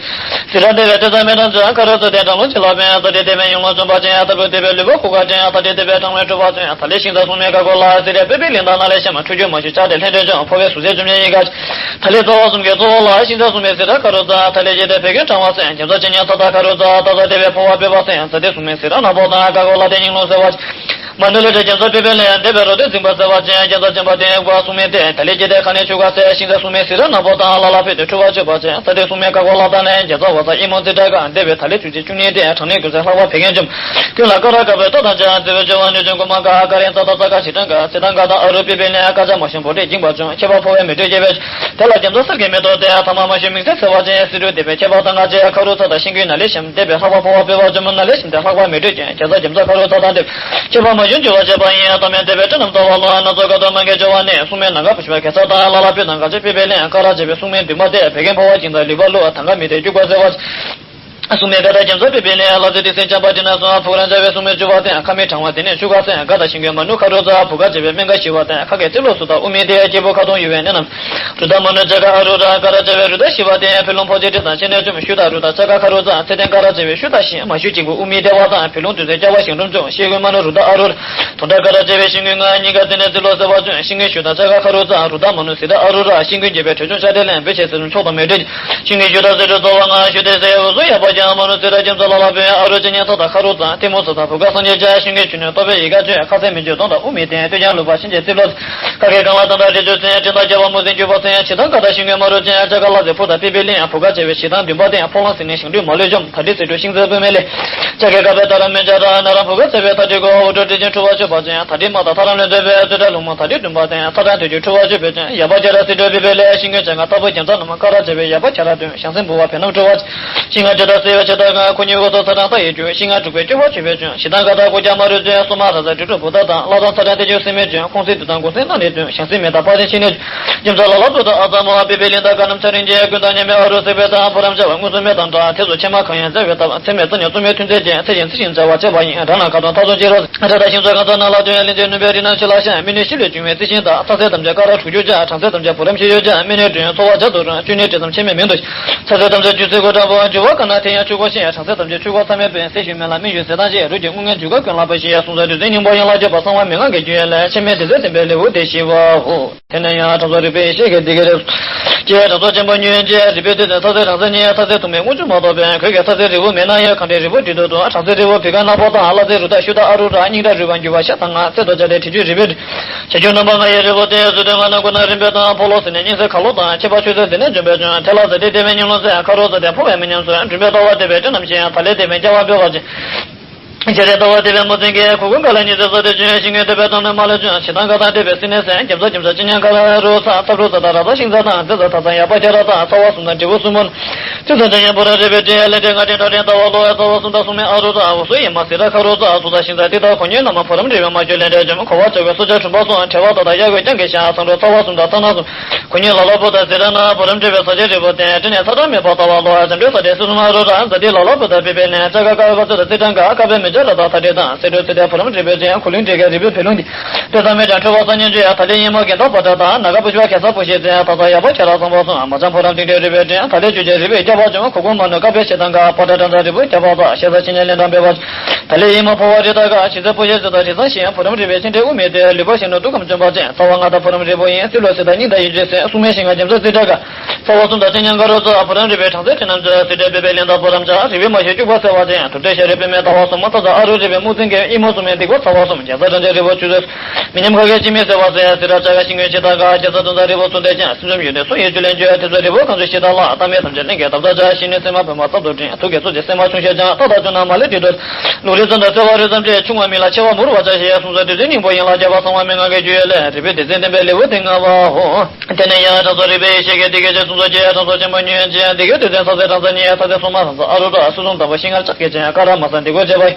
སི་ར་སྡེ་བའི་ཏེ་ཚ་མེ་དང་ཚོས་ཁ་རུ་ཚ་སྟེ་གྲང་རླུང་ཆེ་ལ་བན། ད་དེ་སྡེ་བའི་ཡུང་ལོ་འཇོམས་པ་ཅན། ད་བུ་སྡེ་བའི་ལུས་པོ་ཁུ་ཁ་ཅན། ད་དེ་སྡེ་བའི་གྲང་བའི་ཁྲུ་བ་ཅན། ད་ལས་ཤིང་རྩ་སུ་མེ་ཁ་གོ་ལ་སི་རའི་པེ་པེ་གླིང་དང་ན་ལས་ཤ་མ་ཁྲུ་གུ་མ་ཞུ་ཆ་དེ་ལྷན་དོན་ཅན་ཕོ་བའི་སུ་ཟེ་བཅོམ་ཉེ་ཡི་ག་ད་ལས་རྩ་བ་གསུམ་གྱི་གཙོ་བོ་ལ་ཤིང་རྩ་སུ་མེ་སི་ར་ཁ་རུ་ཚ། ད་ལས་ཀྱི་ཏེ་བད་ཀན་གྲང་བ་སེལ། རྒྱ་མཚོ་ཅི་ཉན་ཐ་ད་ཁ་རུ་ཚ། ད་ད་སྡེ་བའི་འཕོ་བ་སྤེལ་བ་སེལ། ཛ་ཏི་སུ་མེ་སི་ར་ན་བོ་དང་ཁ་གོ་ལ་ཏེ་སྙིང་རླུང་སེལ་བ། མ་ནུ་ལ་ཏེ་རྒྱ་མཚོ་པེ་པེ་གླིང་སྡེ་བའི་རོ་ཏི་འཛིན་པ་སེལ་བ་ཅན། རྒྱ་མཚོ་འཇམ་པ་སྡིག་པ་སུ་མེ་ཏེ། ད་ལས་ཀྱི་ཏེ་ཁ་ནི་ཆུ་ཁ་སེལ། ཤིང་རྩ་སུ་མེ་སི་ར་ན་བོ་དང་ལ་ལ་བོད་དུ་ཁྲུ་བ་གཅོད་པ་ཅན། ཛ་ཏི་སུ་མེ་ཁ་གོ་ལ་དང་ལས་རྒྱ་མཚོ་བ་ཚ་ཡི་མོ་ཙི་དྲ་ག་སྡེ་བའི་ད་ལས་ཆུ་ཅན་བཅུ་གཉིས་ཏེ་གྲང་ནི་ཀུན་སེལ་ལྷག་པ་བད་ཀན་བཅོམ། ཀུན་ལ་ཀ་ར་ཀ་བའི་ཏོ་དང་བཅས། ཛི་བའི་སྦྱོར་བ་ནུས་ཅན་མགོ་མ་ག་ཨ་ཀ་རེ་ཙ་ད་ཙ་ག་ཞི་གྲང་ག་ཚེ་དང་ག་དང་ཨ་རུ་པི་པེ་ལེན། ཨ་ཀ་ཅ་མ་ཤམ་བོ་ཏེ་འགྱིང་བ་བཅོམ། ཁྱད་པར་འཕོ་བའི་མེ་དྲོད་རྒྱས་པའི་དེ་ལ་རྒྱ་མཚོ་གསེར་གྱི་མེ་ཏོག་སྟེ། ཐ་མ་མ་ཞུ་མིག་སེར་སེལ་བ་ཅན། སེ་འབྲུ་སྡེ་པའི་ཁྱད་པར་དང་ག་བཅས། ཁ་རུ་ཚ་དང་ཤིང་ཀུན་ན་ལས་ཤམ་སྡེ་པའི་ལྷག་པ་འཕོ་བ་སྤེལ་བ་བཅོམ། ན་ལས་ཤམ་སྟེ་ལྷག་པ་མེ་དྲོད་ཅན། རྒྱ་ཚ་རྒྱ་མཚོ་ཁ་རུ་ཚ་དང་སྡེ་ཁྱད་པར་མ་ཞུ་འཇུ་བ་བྱེད་པ་ཡིན། ཐ་མའི་སྡེ་པའི་ཏྲི་རྣམ་རྩ་བ་ལོ། སྣ་ཚོགས་ཀ་དོ་མ་གའི་སྦྱོར་བ་ནས། སུ་མེ་ནམ་མཁའ་བུ་ཞི་བ་གེ་སར་དང་། ལ་ལ་པི་དང་ག་ཅི་པི་པེ་ལེན། ཀ་ར་བྱེད་པའི་སུ་མེ་འདུན་པ་སྟེ། བད་ཀན་འཕོ་བ་ཅན་དང་ལུས་པ་ལུ། ཐང་ག་མི་སྟེ་སྐྱུག་པ་སེལ་བ། སུ་མེ་ཀ་ར་རྒྱ་མཚོ་པི་པེ་ལེན། ལ་ཚེ་ཏི་སེ་འཇམ་པ་ཏི་ན་སོང་། ཕུག་ར་འཇམ་པའི་སུ་མེ་བཅུ་བ་སྟེ། ཁ་མི་གྲང་བ་དེ་ནས་ཆུ་ཁ་སེལ། ག་དང་ཤིང་ཀུན་མ་ནུ་ཁ་རུ་ཚ། བུ་ག་བྱེད་པའི་སྨན་ཁ་ཞི་བ་སྟེ། ཁ་གི་ཏི་ལོ་སུ་དང་དབུ་མེ་སྟེ། སྐྱེས་བུ་ཁ་དོང་ཡུ་བའི་ནད་རྣམས། རུ་དང་མ་ནུ་ལྕགས་ཁ་ཨ་རུ་ར། ཀ་ར་བྱེད་པའི་རུ་དང་ཞི་བ་སྟེ། ཕུ་ལུང་ཕོ་ཆེ་དྲི་དང་ཆེ་ནས་བཅོམ། ཤུ་དང་རུ་དང་ལྕགས་ཁ་ཁ་རུ་ཚ། ཚེ་ཏན་ཀ་ར་བྱེད་པའི་ཤུ་དང་ཤིང་མ་ཞུ་གཅིག་པུ་དབུ་མེ་སྟེ་བ་དང་། ཕུ་ལུང་དུས་ཚོད་སྐྱ་བ་ཞིང་སྒྲོམ་བཅོམ། ཤིང་ཀུན་མ་ནུ་རུ་དང་ཨ་རུ་ར། དུང་སྒྲ་ཀ་ར་བྱེད་པའི་ཤིང་ཀུན་ལྔ། སྙིང་ག་ཏི་ནས་ཏི་ལོ་སེལ་བ་བཅོམ། ཤིང་ཀུན་ཤུ་དང་ལྕགས་ཁ་ཁ་རུ་ཚ། རུ་དང་མ་ནུ་སི་དང་ཨ་རུ་ར། ཤིང་ཀུན་རྒྱས་པའི་དྲོད་ཆུང་ཤ་དྲི་ལེན། བོད་ཆེ་སེ་རུ་མཆོག་དང་མེ་དྲོད། ཤིང་ཀུན་ཤུ་དང་སེ་འབྲུ་རྩ་བ་ལྔ། ཤུ་དེ་སེ་འུ་སུ་ཡ་པ་ཅན། མ་ནུ་སི་ར་རྒྱ་མཚོ་ལ་ལ་བོན། ཨ་རུ་ཅི་ཉན་ཐ་དང་ཁ་རུ་ཚ། ཏི་མུ་ཚ་དང་བུ་ག་སངས་རྒྱས་བཅས། ཤིང་ཀུན་ཆུ་ནས་ལྟོ་བའི་ཡི་ག་བཅོས། ཁ་ཟས་མི་འཇུ་དོང་དང་དབུ་མེ་སྟེ། སྟོད་ཀྱང་ལུག་པ་ཤིང་གྱི་རྩིབ་ལོ། ཁ་གི་གང་ལ་དང་འདྲ་རི་ཆུ་སེང་། སྤྲིན་དང་རྒྱ་བ་མུ་ཟིང་རྒྱུ་བ་སེང་། ཞི་དང་ཀ་དང་ཤིང་ཀུན་མ་རུ་ཅན། ལྕགས་ཁ་ལ་ཟེ་ཕུ་དང་པི་པི་ལིང་། བུ་ག་བྱེད་པའི་ཞི་དང་འདུན་པ་སྟེ། ཕོ་ལོང་སི་ནས་ཤིང་འདུས་མ་ལུས་འཇོམས། ད་དྲི་སེ་འབྲུ་ཤིང་རྩ་དབུ་མེ་ལས། ལྕགས་ཁའི་ཀ་བའི་ད་ར་མེ་ལྕགས་ར། ན་ར་བུ་ག་བྱེད་པའི་ད་དྲི་གོ། འུ་ཏྲ་དྲི་ཅན་ཁྲུ་བ་གཅོད་པ་ཅན། ད་དྲི་མ་དང་ཐ་ར་ལོན་མཛད་པའི་རྩོད་གྲྭ་ལུག་མ། ད་དྲི་འདུན་པ་སྟེ། ཐ་ར་དུས་ཀྱི་ཁྲུ་བ་གཅོད་པའི་ཅན། ཡ་པ་ཁྱ་ར་སེ་འབྲུ་པི་པི་ལས། ཤིང་ཀུན་ཅན་ང་ལྟ་བུ་རྒྱ་མཚོ་རྣམས། ཀ་ར་བྱེད་པའི་ཡ་པ་ཁྱ་ར་འདོན། ཞང་སྲིང་བུ་བ་བེ་ནམ་ཁྲུ་བ། ཤིང་ང་ཇི་ལྟར་སེལ་བའི་ཇི་ལྟར་གང་། ཁོ་གཉིས་འོ་ཐོག་ཚ་གྲང་ལྟ་ཡི་རྒྱུ། ཤིང་ང་དྲུག་པའི་སྐྱོ་བ་ཆུ་བའི་ཅུང་། ཞི་དང་ཀ་དང་ཀུ་ཀྱ་མ་རུ་ཅན། སོ་མ་ར་ས་དྲི་གྲོ་བུ་དག་དང་། བླ་དང་ཚ་གྲང་ཏེ་ཇུ་སེ་མེ་ཅུང་། ཁོང་སྲིད་དུ་དང་གུང་སེང་ན་ནི་ཅུང་། ཞང་སྲིད་མེ་དང་པ་ཅན་ཕྱི་ནས་ཅུང་། རྒྱ་མཚོ་ལ་ལ་བུ་དང་ཨ་ཙ་མོ། པི་པི་ལིང་དང་ཀ་ནམ་ཚ་རིང་རྗེ། ཀུན་དང་མཉམ་མེད་ཨ་རུ་སེ་པེ་དང་། ཕོ་རམ་བྱ་བ་དངོས་སུ་མེད་དང་འདྲ། ཐེ་ཚོ་ཕྱེ་མ་གང་ཡང་མཛའ་བའི་སྟབས། ཚེ་མེད་རྩ་ཉམས་རྩོད་མེད་ཐུན་རྫས་ཅན། ཚེ་ཞིང་ཚེ་ཞིང་བྱ་བ་བྱེད་པ་ཡིན། རང་ལ་ཁ་དོང་ཐག་ཚོ་ཅི་རོ། ར་དང་ཤིང་ཚོ་གང་ཚོ་ནང་ལ་དོན་ཡང་གླིང་རྗེ་སྣུམ་པའི་རི་ནང་ཆུ་ལ་ཤ། མི་ནུས་ཤི་ལུས་འབྱུང་བའི་རྩི་ཤིང་དང་། ཚ་ཟེར་དམ་བཅའ་ཀ་ར་དྲུག་ཅུ་བྱ། གྲང་ཟེར་དམ་བཅའ་བུ་རམ་ཤི་ཡོད་ཅན། མི་ནུས་དྲོད་ཚོ་བ་བྱ་དུ་རུང་། བཅུད་ནི་དྲི་ཙམ་ཕྱེ་མའི་མིང་དུ། ཚ་ཟེར་དམ་བཅའ་བཅུད་སེལ་གོ་དྲག་པོ། འཇུ་བ་ཀ་ན་དེ་ཡང་ཆུ་ཁོག་ཤིང་། གྲང་ཟེར་དམ་བཅའ་ཆུ་ཁོག་ཚ་མེད་པའི། ཟས་ཞུ་མེ་ལ་མི་ཞུ་ཟས་དང་བཅས། རུས་ཀྱི་རྔུལ་ངན་འཇུ་ག་ཀུན་ལ་པ་ཞིག་ཡ། གསུང་ས་དུས་ཚོད་སྙིང་པོ་ཡན་ལག་བརྗོད་པ་གསང་བ་མི་ངང་གི་རྒྱུ་ཡན་ལས། ཕྱེ་མའི་དེ་ཚེ་བསྟན་པའི་ལེའུ་སྟེ་བཞི་པའོ། དེ་ནས་ཡང་དྲང་སྲོང་རིག་པའི་ཡེ་ཤེས་ཀྱི་བདེ་དགེ་རེ། ཀྱེ་དྲང་སྲོང་ཆེན་པོ་ཉོན་ཅིག་རིག་པའི་བདེ་དོན་ཐ་ཚེ་རང་སེམས་ཉིད། ཐ་ཚེ་ཐུག་མེད་དངུལ་ཆུ་མ་གཏོགས་པའི། གོས་ཀྱི་ཐ་ཚེ་རི་བོ་མེད་ན་ཡང་། གང་དྲན་རི་བོ་དྲི་དོ་དུ། དྲང་སྲོང་རི་བོ་བི་ཀ་ནག་པོ་དང་། ལ་ཚེ་རུ་དྭགས་ཤུ་དང་ཨ་རུ་ར། སྙིང་ཁྲག་རུས་པ་འགྱུར་བ་ཤ་དང་ང་། ཚེ་ཐོག་བྱ་དེ་དྲི་ཆུ་རི་བོའི་དྲི། བྱ་ཁྱུང་རྣམ་པ་ལྔ་ཡི་རི་བོ་སྟེ། བཟོད་ལྡན་ང་ན་ཀུན་ན་རིམ་པས་དང་། འཕོ་ལོ་སི་ནས་སྙིང་སེར་ཁ་ལོ་དང་། ཁྱད་པར་ཆུ་སེར་དེ་ནས་འཇོམས་པའི་ཅུང་། ཐལ་ལ་ཟེར་ཏེ་དེ་བས་སྙིང་རླུང་སེལ། ཁ་རོ་ཟེར་ཏེ་འཕོ་བའི་མི་ཉམས་སུ། འགྲུལ་པའི་ལྟ་བ་དེ་བས་དྲི་རྣམས་ཤེས། ད་ལས་དེ་བས་སྐྱ་བ་འབེལ་བ་ཅན། བྱེ་རའི་ལྟ་བ་དེ་བས་མོ་སེང་གེ། གུར་གུམ་ཀ་ལ་ཉི་ཟེར་ས་དེ་ཅུང་། ཤིང་ཀུན་དེ་བས་དང་ནི་མ་ལས་ཅུང་། ཞི་དང་ཀ་དང་དེ་བས་སི་ནས་སེང་། རྒྱ་མཚོ་རྒྱ་མཚོ་ཅི་ཉན་ཁ་རུ་ཚ། ཐབ་རུ་ཚ་དང་ར་ཚ་ཤིང་ཚ་དང་། རྫས་ཚ་ཐ་ཚ་ཡ་པ་ཁྱ་ར་ཚ། ཚ་བ་གསུམ་དང་དྲི་བོ་གསུམ་མོ། ཚུལ་ཚ་དང་ཉམ་པོ་ར་རེ་བའི་དྲི། ལས་འབྲས་ལྔ་སྟེ་ཁྲག་ཕྲན་ལྟ་བ་ལོ། ཚ་བ་གསུམ་དང་སུ་མེ་ཨ་རུ་ཚ། འུ་སུ་ཡི་མ་སི་ར་ཁ་རུ་ཚ། སུ་ཚ་ཤིང་ཚ་ཏི་ད་ཁོ་ཉོས་ན་མ་ཕོ་རམ་འབྲི་བའི་མ་ཅོ་ལས་འབྲས་འཇོམས། ཁོ་བ་ཅོ་བའི་སོ་ཆ་གྲུམ་པ་སོང་། ཁྲེ་བ་ད་ད་ཡ་གོས་རྐྱང་གི་ཤ། ཚང་འགྲོ་ཚ་བ་གསུམ་དང་ཚ་ན་གསུམ། ཁོ་ཉིད་ལ་ལ་བུ་དང་ཟི་ར་ན། བུ་རམ་འབྲེལ་བའི་ས་ཆའི་རི་བོ་སྟེ། དྲི་ནས་ཚ་གྲང་མེད་པར་ལྟ་བ་ལོ། ཟམ་འབྲས་ས་དེ་སྲིད་གསུམ་ཨ་རུ་ར། ཛ་ཏི་ལ་ལ་བུ་དང་པི་པེ་ནས། ལྕགས་ཁ་ཀ་བ་ཚོ་དང་སི་ཏྲང་ག་ཀ་བའི་མི་ཇ་ར་དང་ཐ་དྲི་དང་། སེ་འབྲུ་ཚི་དེ་བུ་རམ་རི་བོའི་ཅན། ཁུ་ལུང་འབྲས་ཀའི་རི་བོའི་བེ་ལུང་འདི། དཔེ་ས་མེད་ཀྱང་ཁྲོ་བ་ས་ཉིན་བཅུ་ཡ། ཐ་དྲི་ཡིན་མོ་གན་དང་བ་ཏྲ་དང་། ན་ག་བུ་ཤ་གེ་ས་བུ་ཤེས་ཚེ། ཐ་ཚ་ཡ་བ་ཁྱ་ར་ཚང་བ་སོང་། མ་ཚང་ཕོ་རམ་ཏིང་ཏྲེ་རི་བོའི་ཅན། ཐ་དྲི་ཆུ་ཆེ་རི་བོའི་ཏི། བྱ་བ་བྱུང་། གུར་གུམ་མ་ནུ་དཀར་པོའི་ཕྱེ་དང་འགའ། པ་ཏྲ་སྦྲང་རྩི་རིལ་བུ་བརྒྱ་པ་དག། ཞེ་ས་ཕྱི་ཉིན་ལན་གྲངས་འབེལ་བ་བྱུང་། ད་ལས་ཡིད་མ་ཕོ་བ་རི་དྭགས་དགའ། ཞེ་ས་ཕོ་ཞེས་བྱ་དང་དྲི་བཟང་ཞིང་། བུ་རམ་རིལ་བའི་ཕྱེ་འབྲས་དབུ་མའི་སྟེང་། ལུས་པ་ཞིག་ནི་དུག་གམ་བཅོམ་པ་ཅན། རྩ་བ་ལྔ་དང་བུ་རམ་རིལ་བུ་ཡིན། སྲིད་ལོ་སྲིད་དང་སྙིང་དང་ཡིད་ཀྱི་སྲིད། སྲུང་མའི་ཞིང་ཁམས་རྒྱ་མཚོ་རྩེ་གྲས་དགའ། རྩ་བ་གསུམ་དང་མཚན་ཉིད་དགའ་རོ་རྩ། བུ་རམ་རིལ་བའི་གྲངས་ཚད་དྲི་རྣམས་ཀྱི། རྩེ་གྲས་སྦས་པའི་གླིང་དང་བུ་རམ་བྱ། རིལ་བུའི་མ་ཞོན་སྐྱུག་པ་སེལ་བ་ཅན། དུར་ཁྲོད་ཤ་རུས་པདྨའི་ཟླ་བ་གསུམ། ཚ་ཚ་ཨ་རུ་རིལ་བའི་སྨུག་འཛིན་གྱི། ཡི་མུག་སྲུང་མའི་སྡིག་པ་ཚ་བ་གསུམ། རྒྱ་ཚ་སྦྲང་རྩི་རིལ་བུ་ཆུ་ཚོད། མི་ཉམས་ཁ་སྐད་ཅི་སྨྲས་སེལ་བ་ཟེར། སེ་ར་བྱ་དགའ་ཤིང་ཀུན་ཕྱེ་དང་འགའ། རྒྱ་ཚ་སྦྲང་རྩི་རིལ་བུ་གསུམ་དེ་ཀྱང་། སེམས་བྱམས་ཡུལ་ནི་སུ་ཡི་བཅུད་ལེན་བཅོས། དེ་ཚོ་རིལ་བུ་གང་ཚོད་ཞིག་དང་ལ། ལྟ་མེད་ཐམས་ཅད་གླིང་གའི་འདབ་ཆགས་ཤིང་ནི། སྲན་མ་བོད་མ་རྩ་རྡོ་སྤྲིན། དུག་གི་གཙོ་ཆེ་སྲན་མ་ཆུང་ཤོས་ཀྱང་། རྟ་དང་ཆུ་ནང་མ་ལེ་དྲི་དོ། ལུག་རིལ་ཙམ་དང་བསྲེ་བ་རིལ་ཙམ་བཅས། ཆུང་བ་མིན་ལ་ཆེ་བ་མུར་བ་ཆ་ཞེས། གསུང་ཚུལ་དེ་ཚོའི་སྙིང་པོ་ཡིན་ལ། རྒྱལ་བ་གསང་བ་མན་ངག་གི་རྒྱུད་ལས། རིལ་བུའི་སྡེ་ཚན་བསྟན་པའི་ལེའུ་སྟེ་ལྔ་པའོ། དེ་ནས་ཡང་དྲང་སྲོང་རིག་པའི་ཡེ་ཤེས་ཀྱིས། འདི་སྐད་ཅེས་གསུངས་སོ། ཀྱེ་དྲང་སྲོང་ཆེན་པོ་ཉོན་ཅིག་སྡེ་དགེ་སྡེ་ཚན་ཚ་ཚེ་སྦྲང་རྩི་ཉིད། ཚ་ཚེ་སྲུང་མ་སྦྲང་རྩི་ཨ་རུ་ར། སྲིད་སྲུང་དམ་པ་ཤིང་མངར་ལྕགས་ཀྱི་སྤྱན། ཀ་ར་མ་ས་འདི་གོ་བྱེད་པ།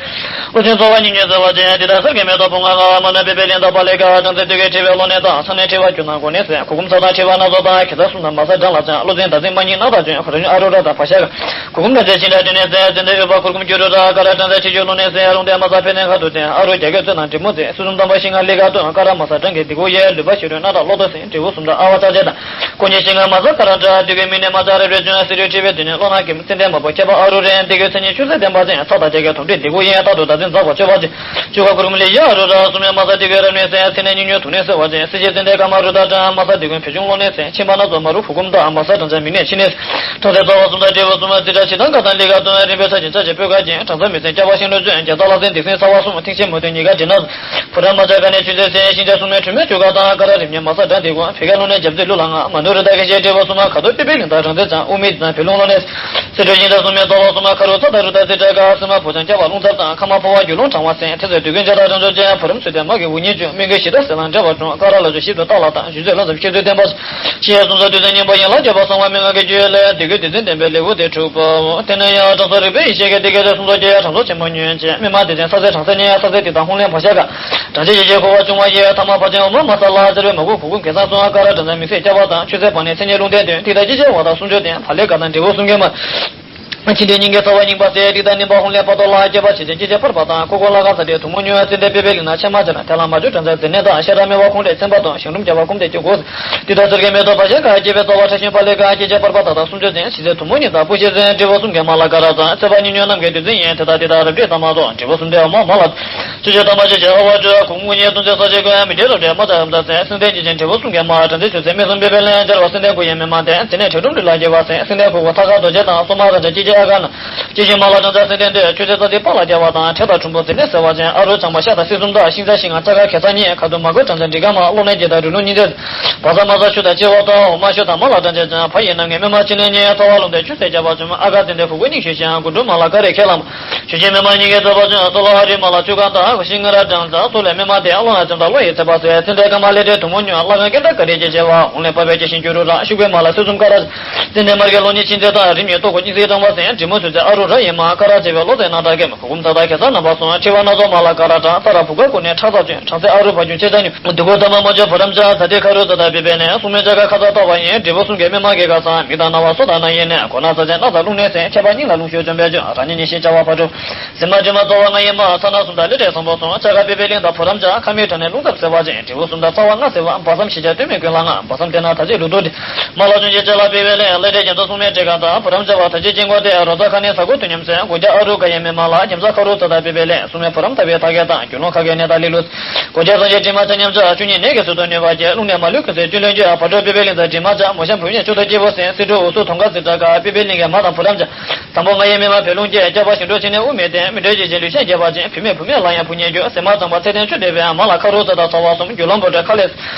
ཀླུ་ཆེན་ཚ་བ་གཉིས་མྱོས་སེལ་བ་ཅན། འདི་ལྟར་གསེར་གྱི་མེ་ཏོག་ཕུང་ལྔ་མངའ། མ་ནུ་པི་པའི་གླིང་དང་པཱ་ལི་ཀ། སྦྲང་རྩི་དུག་གིས་བྲི་བའི་གློ་ནད་དང་། ཚ་ནད་མཁྲིས་པ་རྒྱུ་ནང་གོ་ནད་ཟས། གུར་གུམ་ཚ་དང་མཁྲིས་པ་སྣ་ཚོགས་དང་། གེ་སར་གསུམ་དང་མ་ས་སྦྲང་ལ་སྦྱང་། བློ་འཛིན་ཟླ་འཛིན་མ་གཉིས་རྣག་དང་བཅོས། ཁོ་ར་ཉུང་ཨ་རུ་ར་དང་བ་ཤ་ག། གུར་གུམ་སྦྲང་རྩི་ཆིངས་འདྲ་དྲི་ནད་ཟས། ཙན་དན་འོད་འབར་གུར་གུམ་སྐྱུ་རུ་ར། ཀ་ར་སྦྲང་རྩི་མཁྲིས་རྒྱུ་གློ་ནད་ཟས། རླུང་རྟའི་མ་ས་ཕན་ཚུན་ཁ་དུག་ཅན། ཨ་རུ་རྒྱ་སྐད་ཚོད་ནང་དྲི་མུར་ཟས། སྲིད་སྲུང་དམ་པ་ཤིང་མངར་ལི་ཀ་སྟོན། ཀ་ར་མ་ས་སྦྲང་གི་སྡིག་གུ་ཡལ། ལུས་པ་ཤི་རུས་རྣག་དང་གློ་རྡོག་ཟིན། དྲིལ་བུ་གསུམ་དང་ཨ་བ་ལྕགས་ཅན་དང་། ཀུན་མཁྱེན་ཤིང་མངར་མ་ས་ཀ་ར་འདྲ། དུག་གི་མིག་ནད་མ་ཆགས་རབ་རིབ་བྱུང་། སྲིད་རུས་མཁྲིས་པའི་དུག་ནད་གློ་རྣག་སྐེམ། ཙན་དན་མ་བུ་ཁྱད་པར་ཨ་རུ་རན། འདི་གོས་མཚན་ཉིད་ཆུ་སེར་ལྡན་པ་ཅན། ཚ་དང་རྒྱ་སྐད་དུག་སྦྲུལ་སྡིག་གུ་ཡལ། རྟག་ཏུ་ཟླ་འཛིན་འཛག་པ་བཅོས་པ་ཅན། བཅུ་ཁ་གུར་གུམ་ལི་ཡ་ཨ་རུ་ར། སྲུང་མའི་མ་ས་དུག་གི་རབ་གནོན་ཟས། ཚེ་ནད་སྙིང་ཉུང་དུག་ནད་སེལ་བ་ཅན། སྲིད་ཞིའི་ཙན་དན་ཀ་མ་རུ་ཏ་སྦྲང་། མ་ས་དུག་ཀུན་བུ་ཆུང་གློ་ནད་ཟས། མཆིན་པ་སྣ་ཚོགས་མ་རུ་གུར་གུམ་དང་། མ་ས་སྦྲང་རྩི་མིག་ནད་མཆིན་ནད། ཁྲག་ཟས་རྩ་བ་གསུམ་དང་དྲིལ་བུ་གསུམ། རྩི་བྲག་ཕྱེ་དང་འགའ་དང་ལི་ཀ་སྟོན། རིམ་པས་ཚ་ཅན་ཚ་ཞིང་སྤོས་ཀ་ཅན། སྦྲང་རྩི་མིག་སྲན་སྐྱ་བ་ཤིང་ལོ་བཅུད། རྒྱ་ཚ་ལ་སྲན་སྡིག་སྲན་ཚ་བ་གསུམ། མཐིང་ཤེལ་མུ་ཏིག་ཉི་དགའ་དྲི་ནག་གསུམ། བུ་རམ་མ་ཆགས་ཀ་ནས་ཆུ་ཚོད་ཟས། ཤིང་བྱ་སྲུང་མའི་དྲི་མེད་བཅུ་དགའ་དང་། ཀ་ར་རིམས་ནད་མ་ས་སྦྲང་སྡིག་གུ། བད་ཀན་རླུང་ནད་རྒྱ་མཚོའི་ལུད་ལ་མངའ། མ་ནུ་རི་དྭགས་ཀྱི་ཞལ་དྲིལ་བུ་གསུམ། ཁ་དོག་པི་པི་ལིང་དང་སྦྲང་རྩི་ལྗང་། དབུགས་མི་བདེ་དང་བད་རླུང་གློ་ནད། སྲིད་གྲོལ་ཤིང་དང་སྲུང་མའི་ཚ་བ་གསུམ། ཁ་རུ་ཚ་དང་རུ་དང་རྩི་བྲག་དགའ། སྲན་མ་ཕོ་ཆང་སྐྱ་བ་རླུང་འཚབ་དང་། ཁ་མ་ཕོ་བ་རྒྱུ་རླུང་གྲང་བ་སེལ། མཁྲིས་ཚོས་དུག་ཀུན་བྱ་དང་སྦྲང་ཆུ་ཅན། བུ་རམ་ཚུལ་ལྡན་མ་གི་དབུགས་ཉིད་བཅུ། སྨན་གྱི་ཞི་དང་ཟས་དང་འབྲེལ་བར་འབྱུང་། ཀ་ར་ལ་ཆུ་ཞིབ་ཏུ་བཏགས་ལ་དང་། བཞུ་ཚོད་ལ་ཙམ་ཤེས་ཚོད་བསྟན་པ། ཞེས་གསུངས་སོ། དེ་ཚོའི་སྙིང་པོ་ཡིན་ལ། རྒྱལ་བ་གསང་བ་མན་ངག་གི་རྒྱུད་ལས། འདི་གོས་སྡེ་ཚན་བསྟན་པའི་ལེའུ་སྟེ་དྲུག་པའོ། དེ་ནས་ཡང་དྲང་སྲོང་རིག་པའི་ཡེ་ཤེས་ཀྱིས། འདི་སྐད་ཅེས་གསུངས་སོ། ཀྱེ་དྲང་སྲོང་ཆེན་པོ་ཉོན་ཅིག་སྨིན་མ་སྡེ་ཚན་ཚ་ཚེ་སྦྲང་རྩི་ཉིད། ཚ་ཚེ་སྡིག་དང་ཧཱུྃ་ལན་བ་ཤ་ག། སྦྲང་ཆུ་ཡེ་ཤེས་ཁུ་བ་བཅུང་བ་ཡི། ཐ་མ་བ་ཅན་འོ་མ་མ་ས་ལ། རྩི་རོས་མ་གུ་གུར་གུམ་གེ་སར་གསུམ། ཀ་ར་སྦྲང་རྩི་མིག་སྲན་སྐྱ་བ་དང་། ཆུ་སེར་བ་ནི་མཚན་ཉིད་རླུང་རྟའི་དོན། ཏིག་ཏ་ཅི་ཅེ་བ་དང་སུམ་ཅུ་ལྡན། བ་ལེ་ཀ་དང་དྲིལ་བུ་གསུམ་གྱིས་མ། མཆིན་དྲི་སྙིང་གའི་ཚ་བ་རྙིང་པ་སེལ། ཏིག་ཏ་ནིམ་པ་ཧཱུྃ་ལན་ཕ་ཏོ་ལ། སྐྱེ་བ་ཕྱི་ཅན་ཅི་ཅེ་ཕར་པ་དང་། ཁུ་ཁུ་ལྷ་ཁང་ས་དེ་དུག་མུ་ཉུང་། ཙན་དན་པི་པི་ལིང་ན་ཕྱེ་མ་ཅན། ཐལ་ལ་མ་བཅུ་སྦྲང་རྩི་རྩི་ནད་དང་། ཤ་ར་སྨེ་བ་ཁོང་ཁྲེ་ཚན་པ་དང་། ཞང་རུམ་སྐྱ་བ་གུམ་དེ་སྐྱེ་དགོས། ཏིག་ཏ་གསེར་གྱི་མེ་ཏོག་བ་ཤ་ག། སྐྱེ་བའི་ཚ་བ་ཁྲག་ཤིང་ཕ་ལེ་ཀ། སྐྱེ་མཆེད་པར་པ་དག་དང་སུམ་ཅུ་ལྡན། ཕྱི་ཚེ་དུག་མུ་ཉིད་དང་སྤུ་ཤིང་ཟས། དྲིལ་བུ་གསུམ་གྱིས་མ་ལ་ཀ་ར་བཟང་། ཚེ་བ་གཉིས་ཉོན་རྣམས་ཀྱི་དུག་རྫས་ཡིན། དེ་དག་ཏིག་ཏ་རབ་བསྒྲིགས་ལྟ་མ་གཏོགས། དྲིལ་བུ་གསུམ་ལྡན་འོ་མ་མ་ལ། ཆུ་ཆེན་ཐ་མ་ཆུ་ཆེན་ཨ་བ་ཆུ། གུང་མོ་གཉིས་བཏུང་ཚེ་ས་ཆེན་ཀུན། མི་འདྲེ་རབ་འདྲེས་མ་ཆགས་རབ་མཛའ་ཟས། སྲན་ལྡན་ཅི་ཅན་དྲིལ་བུ་གསུམ་གྱིས་མ། སྦྲང་རྩི་ཆུ་སེར་སྨན་གསུམ་པི་པི་ལིང་། སྦྱར་བ་སྲན་ལྡན་ཀུན་ཡང་སྨིན་མ་ལྡན། རྩི་ནད་མཁྲིས་འབྲུམ་རིལ་ལ་སྐྱེ་བ་སེལ། སྲན་ལྡན་ཁུ་ཁུ་ཐ་ཁ་རྡོ་རྗེ་དང་། སོ་མ་ར་འདྲ་ཅི་ཅེ་ཨ་ག་ན། སྐྱེ་ཤིང་མ་ལ་སྦྲང་རྩི་སྲན་ལྡན་འདོད། ཆུ་སེར་རྩ་རྩི་པགས་ལ་སྐྱེ་བ་དང་། འཕྲལ་དང་འཁྲུན་པོ་རྩི་ནད་སེལ་བ་ཅན། ཨ་རུ་ལྕང་མ་ཤ་དང་སྲིན་གསུམ་དང་། ཤིང་བྱ་ཤིང་ང་ལྕགས་ཁ་གེ་སར་གཉིས། ཁ་དོག་མ་གོས་སྦྲང་རྩི་འབྲི་ག་མ། གློ་ནད་ཀྱི་དང་རུས་ལུང་གཉིས་ཚེ། བ་ས་མ་ས་ཆུ་དང་ལྕི་བ་དང་། འོ་མ་ཤོ་དང་མ་ལ་སྦྲང་རྩི་ཅན། བ་ཡི་རྣམ་ངེས་སྨིན་མ་ཆིངས་ལེན་གཉིས། ཚ་བ་རླུང་རྟའི་ཆུ་སེར་སྐྱ་བ་བཅུ། ཨ་ག་ཙན་དན་ཁུ་ཁུ་སྙིང་ཤོས་ཤིང་། གུར་གུམ་མ་ལ་ཀ་རའི་ཁས་བླངས། ཆུ་ཆེན་སྨིན་མ་གཉིས་ཀྱིས་ཚ་བ་བཅུ། སོ་ལ་ཧ་རི་མ་ལ་བཅུ་གང་དང་། ཤིང་ང་ར་སྦྲང་རྩི་སོ་ལས་སྨིན་མ་ལྡན། གློ་ང་ཙམ་དང་གློ་ཡི་ཚེ་བ་སེལ། ཙན་དན་ཀ་མ་ལེ་དྲི་དུག་མུ་ཉུང་། ལྷ་ཁང་སྐེ་འདྲ་ཀ་རའི་སྐྱེ་མཆེད་པ། ཧཱུྃ་ལན་པ་བའི་སྐྱེ་ཤིང་སྐྱུ་རུ་ར། ཤུག་པའི་མ་ལ་སྲིན་གསུམ་ཀ་ར། ཙན་དན་མར་གྱི་གློ་ཉིད་ཆིངས་ཚེ་དང་། རིམས་ཉིད་ལྟོ་གོས་གཉིས་ཚེ་སྦྲང་བ་སེལ། དྲི་མུར་ཚུལ་ཚད་ཨ་རུ་ར་ཡིན་མ། ཀ་ར་བྱེ་བའི་གློ་ཚད་རྣག་དང་སྐེམ། གུར་གུམ་ཚ་དང་གེ་སར་རྣམ་པ་གསུམ། མཁྲིས་པ་སྣ་ཚོགས་མ་ལ་ཀ་ར་དང་། ས་ར་བུ་ག་ཀུན་ནས་ཁྲག་ཚ་བཅོས། སྦྲང་རྩི་ཨ་རུ་བ་རྒྱུ་ཆེ་ཆ་ཉུང་། དུག་གུ་ཐ་མ་མ་བཅུ་བུ་རམ་བྱ། ཚ་དེ་ཁ་རུ་ཚ་དང་པི་པི་ལིང་། སྲུང་མའི་ལྕགས་ཁ་ཁ་ཚ་ལྟ་བ་ཡིན། དྲིལ་བུ་གསུམ་གྱིས་སྨིན་མ་གེ་ཁ་སང་། མིག་དང་རྣ་བ་སོ་དང་རྣ་ཡི་ནད། གོ་ན་ཚ་ཅན་རྣག་ཚ་རླུང་ནད་སེལ། མཁྲིས་པ་སྙིང་ལ་རླུང་ཤོར་བཅོམ་པའི་སྐྱོན། རང་ཉིད་ཉིད་ཤེས་བྱ་བ་ཕ་དྲུག་ཟེར་མ་དྲི་མ་རྩ་བ་ལྔ་ཡིན་མ། ཚ་སྣ་གསུམ་དང་ལི་ཁྲི་བཟང་པོ་གསུམ། ལྕགས་ཁ་པི་པི་ལིང་དང་བུ་རམ་བྱ། ཁ་མིག་ཁྲག་ནད་རླུང་འཚབ་སེལ་བ་ཅན། དྲིལ་བུ་གསུམ་དང་རྩ་བ་ལྔ་སེལ་བ། སྦ་གསུམ་ཞི་བྱ་སྟོད་སྨད་ཀུན་ལ་མངའ། སྦ་གསུམ་དེ་ན་ད་ཅི་ལུགས་ལྡོག་སྟེ། མ་ལ་ཆུང་ཆེ་ལྕགས་ལ་པི་པི་ལིང་། ལི་ཁྲི་རྒྱ་མཚོ་སྲུང་མའི་དྲེལ་ཁ་དང་། བུ་རམ་བྱ་བ་ད་ཅི་དཀྱིལ་འཁོར་སྟེ། རོ་ཚ་ཁ་ནི་ས་ཁུག་དུས་མཉམ་སེལ། གུར་རྒྱ་ཨ་རུ་ཀ་ཡི་སྨིན་མ་ལ། རྒྱ་མཚོ་ཁ་རུ་ཚ་དང་པི་པི་ལིང་། སྲུང་མའི་བུ་རམ་ལྟ་བའི་ཐ་ཁལ་དང་། རྒྱུ་ལོང་ཁ་ཁའི་ནད་དང་ལི་ལུ། གུར་རྒྱ་སངས་རྒྱས་དྲི་མ་ཆ་མཉམ་བྱ། བཅུ་གཉིས་ནད་ཀྱི་ཟུར་དུ་གནོད་པ་སྐྱེད། རླུང་ནད་མ་ལུས་ཀུན་སེལ་བཅུད་ལེན་བཅོས། ཕ་དྲུག་པི་པི་ལིང་དང་དྲི་མ་བྱ། མོ་གཤམ་བུ་མཉེ་བཅུ་དང་སྐྱེས་བུ་སེལ། སྲིད་དྲུག་འུ་ཚུགས་དོམ་ཁ་ཚི་དྲག་དཀའ། པི་པི་ལིང་གིས་མ་དང་བུ་རམ་བྱ། དང་པོ་ང་ཡི་སྨིན་མ་བད་རླུང་སྐྱེད། སྐྱ་པ་ཞིང་འགྲོ་ཆིངས་ནས་དབུགས་མི་བདེ། མི་འདྲེ་ཡིད་ཅན་ལུས་ཤེས་རྒྱས་པ་ཅན། བུད་མེད་བུད་མེད་ལ་ཡང་བུ་ཉལ་རྒྱུ། ཟེར་མ་གཙང་པ་ཚད་ལྡན་ཆུ་འདྲེས་པའི། མ་ལ་ཁ་རུ་ཚ་དང་ཚ་བ་གསུམ། རྒྱུ་ལོང་བུ་འདྲེ་ཁ་ལས།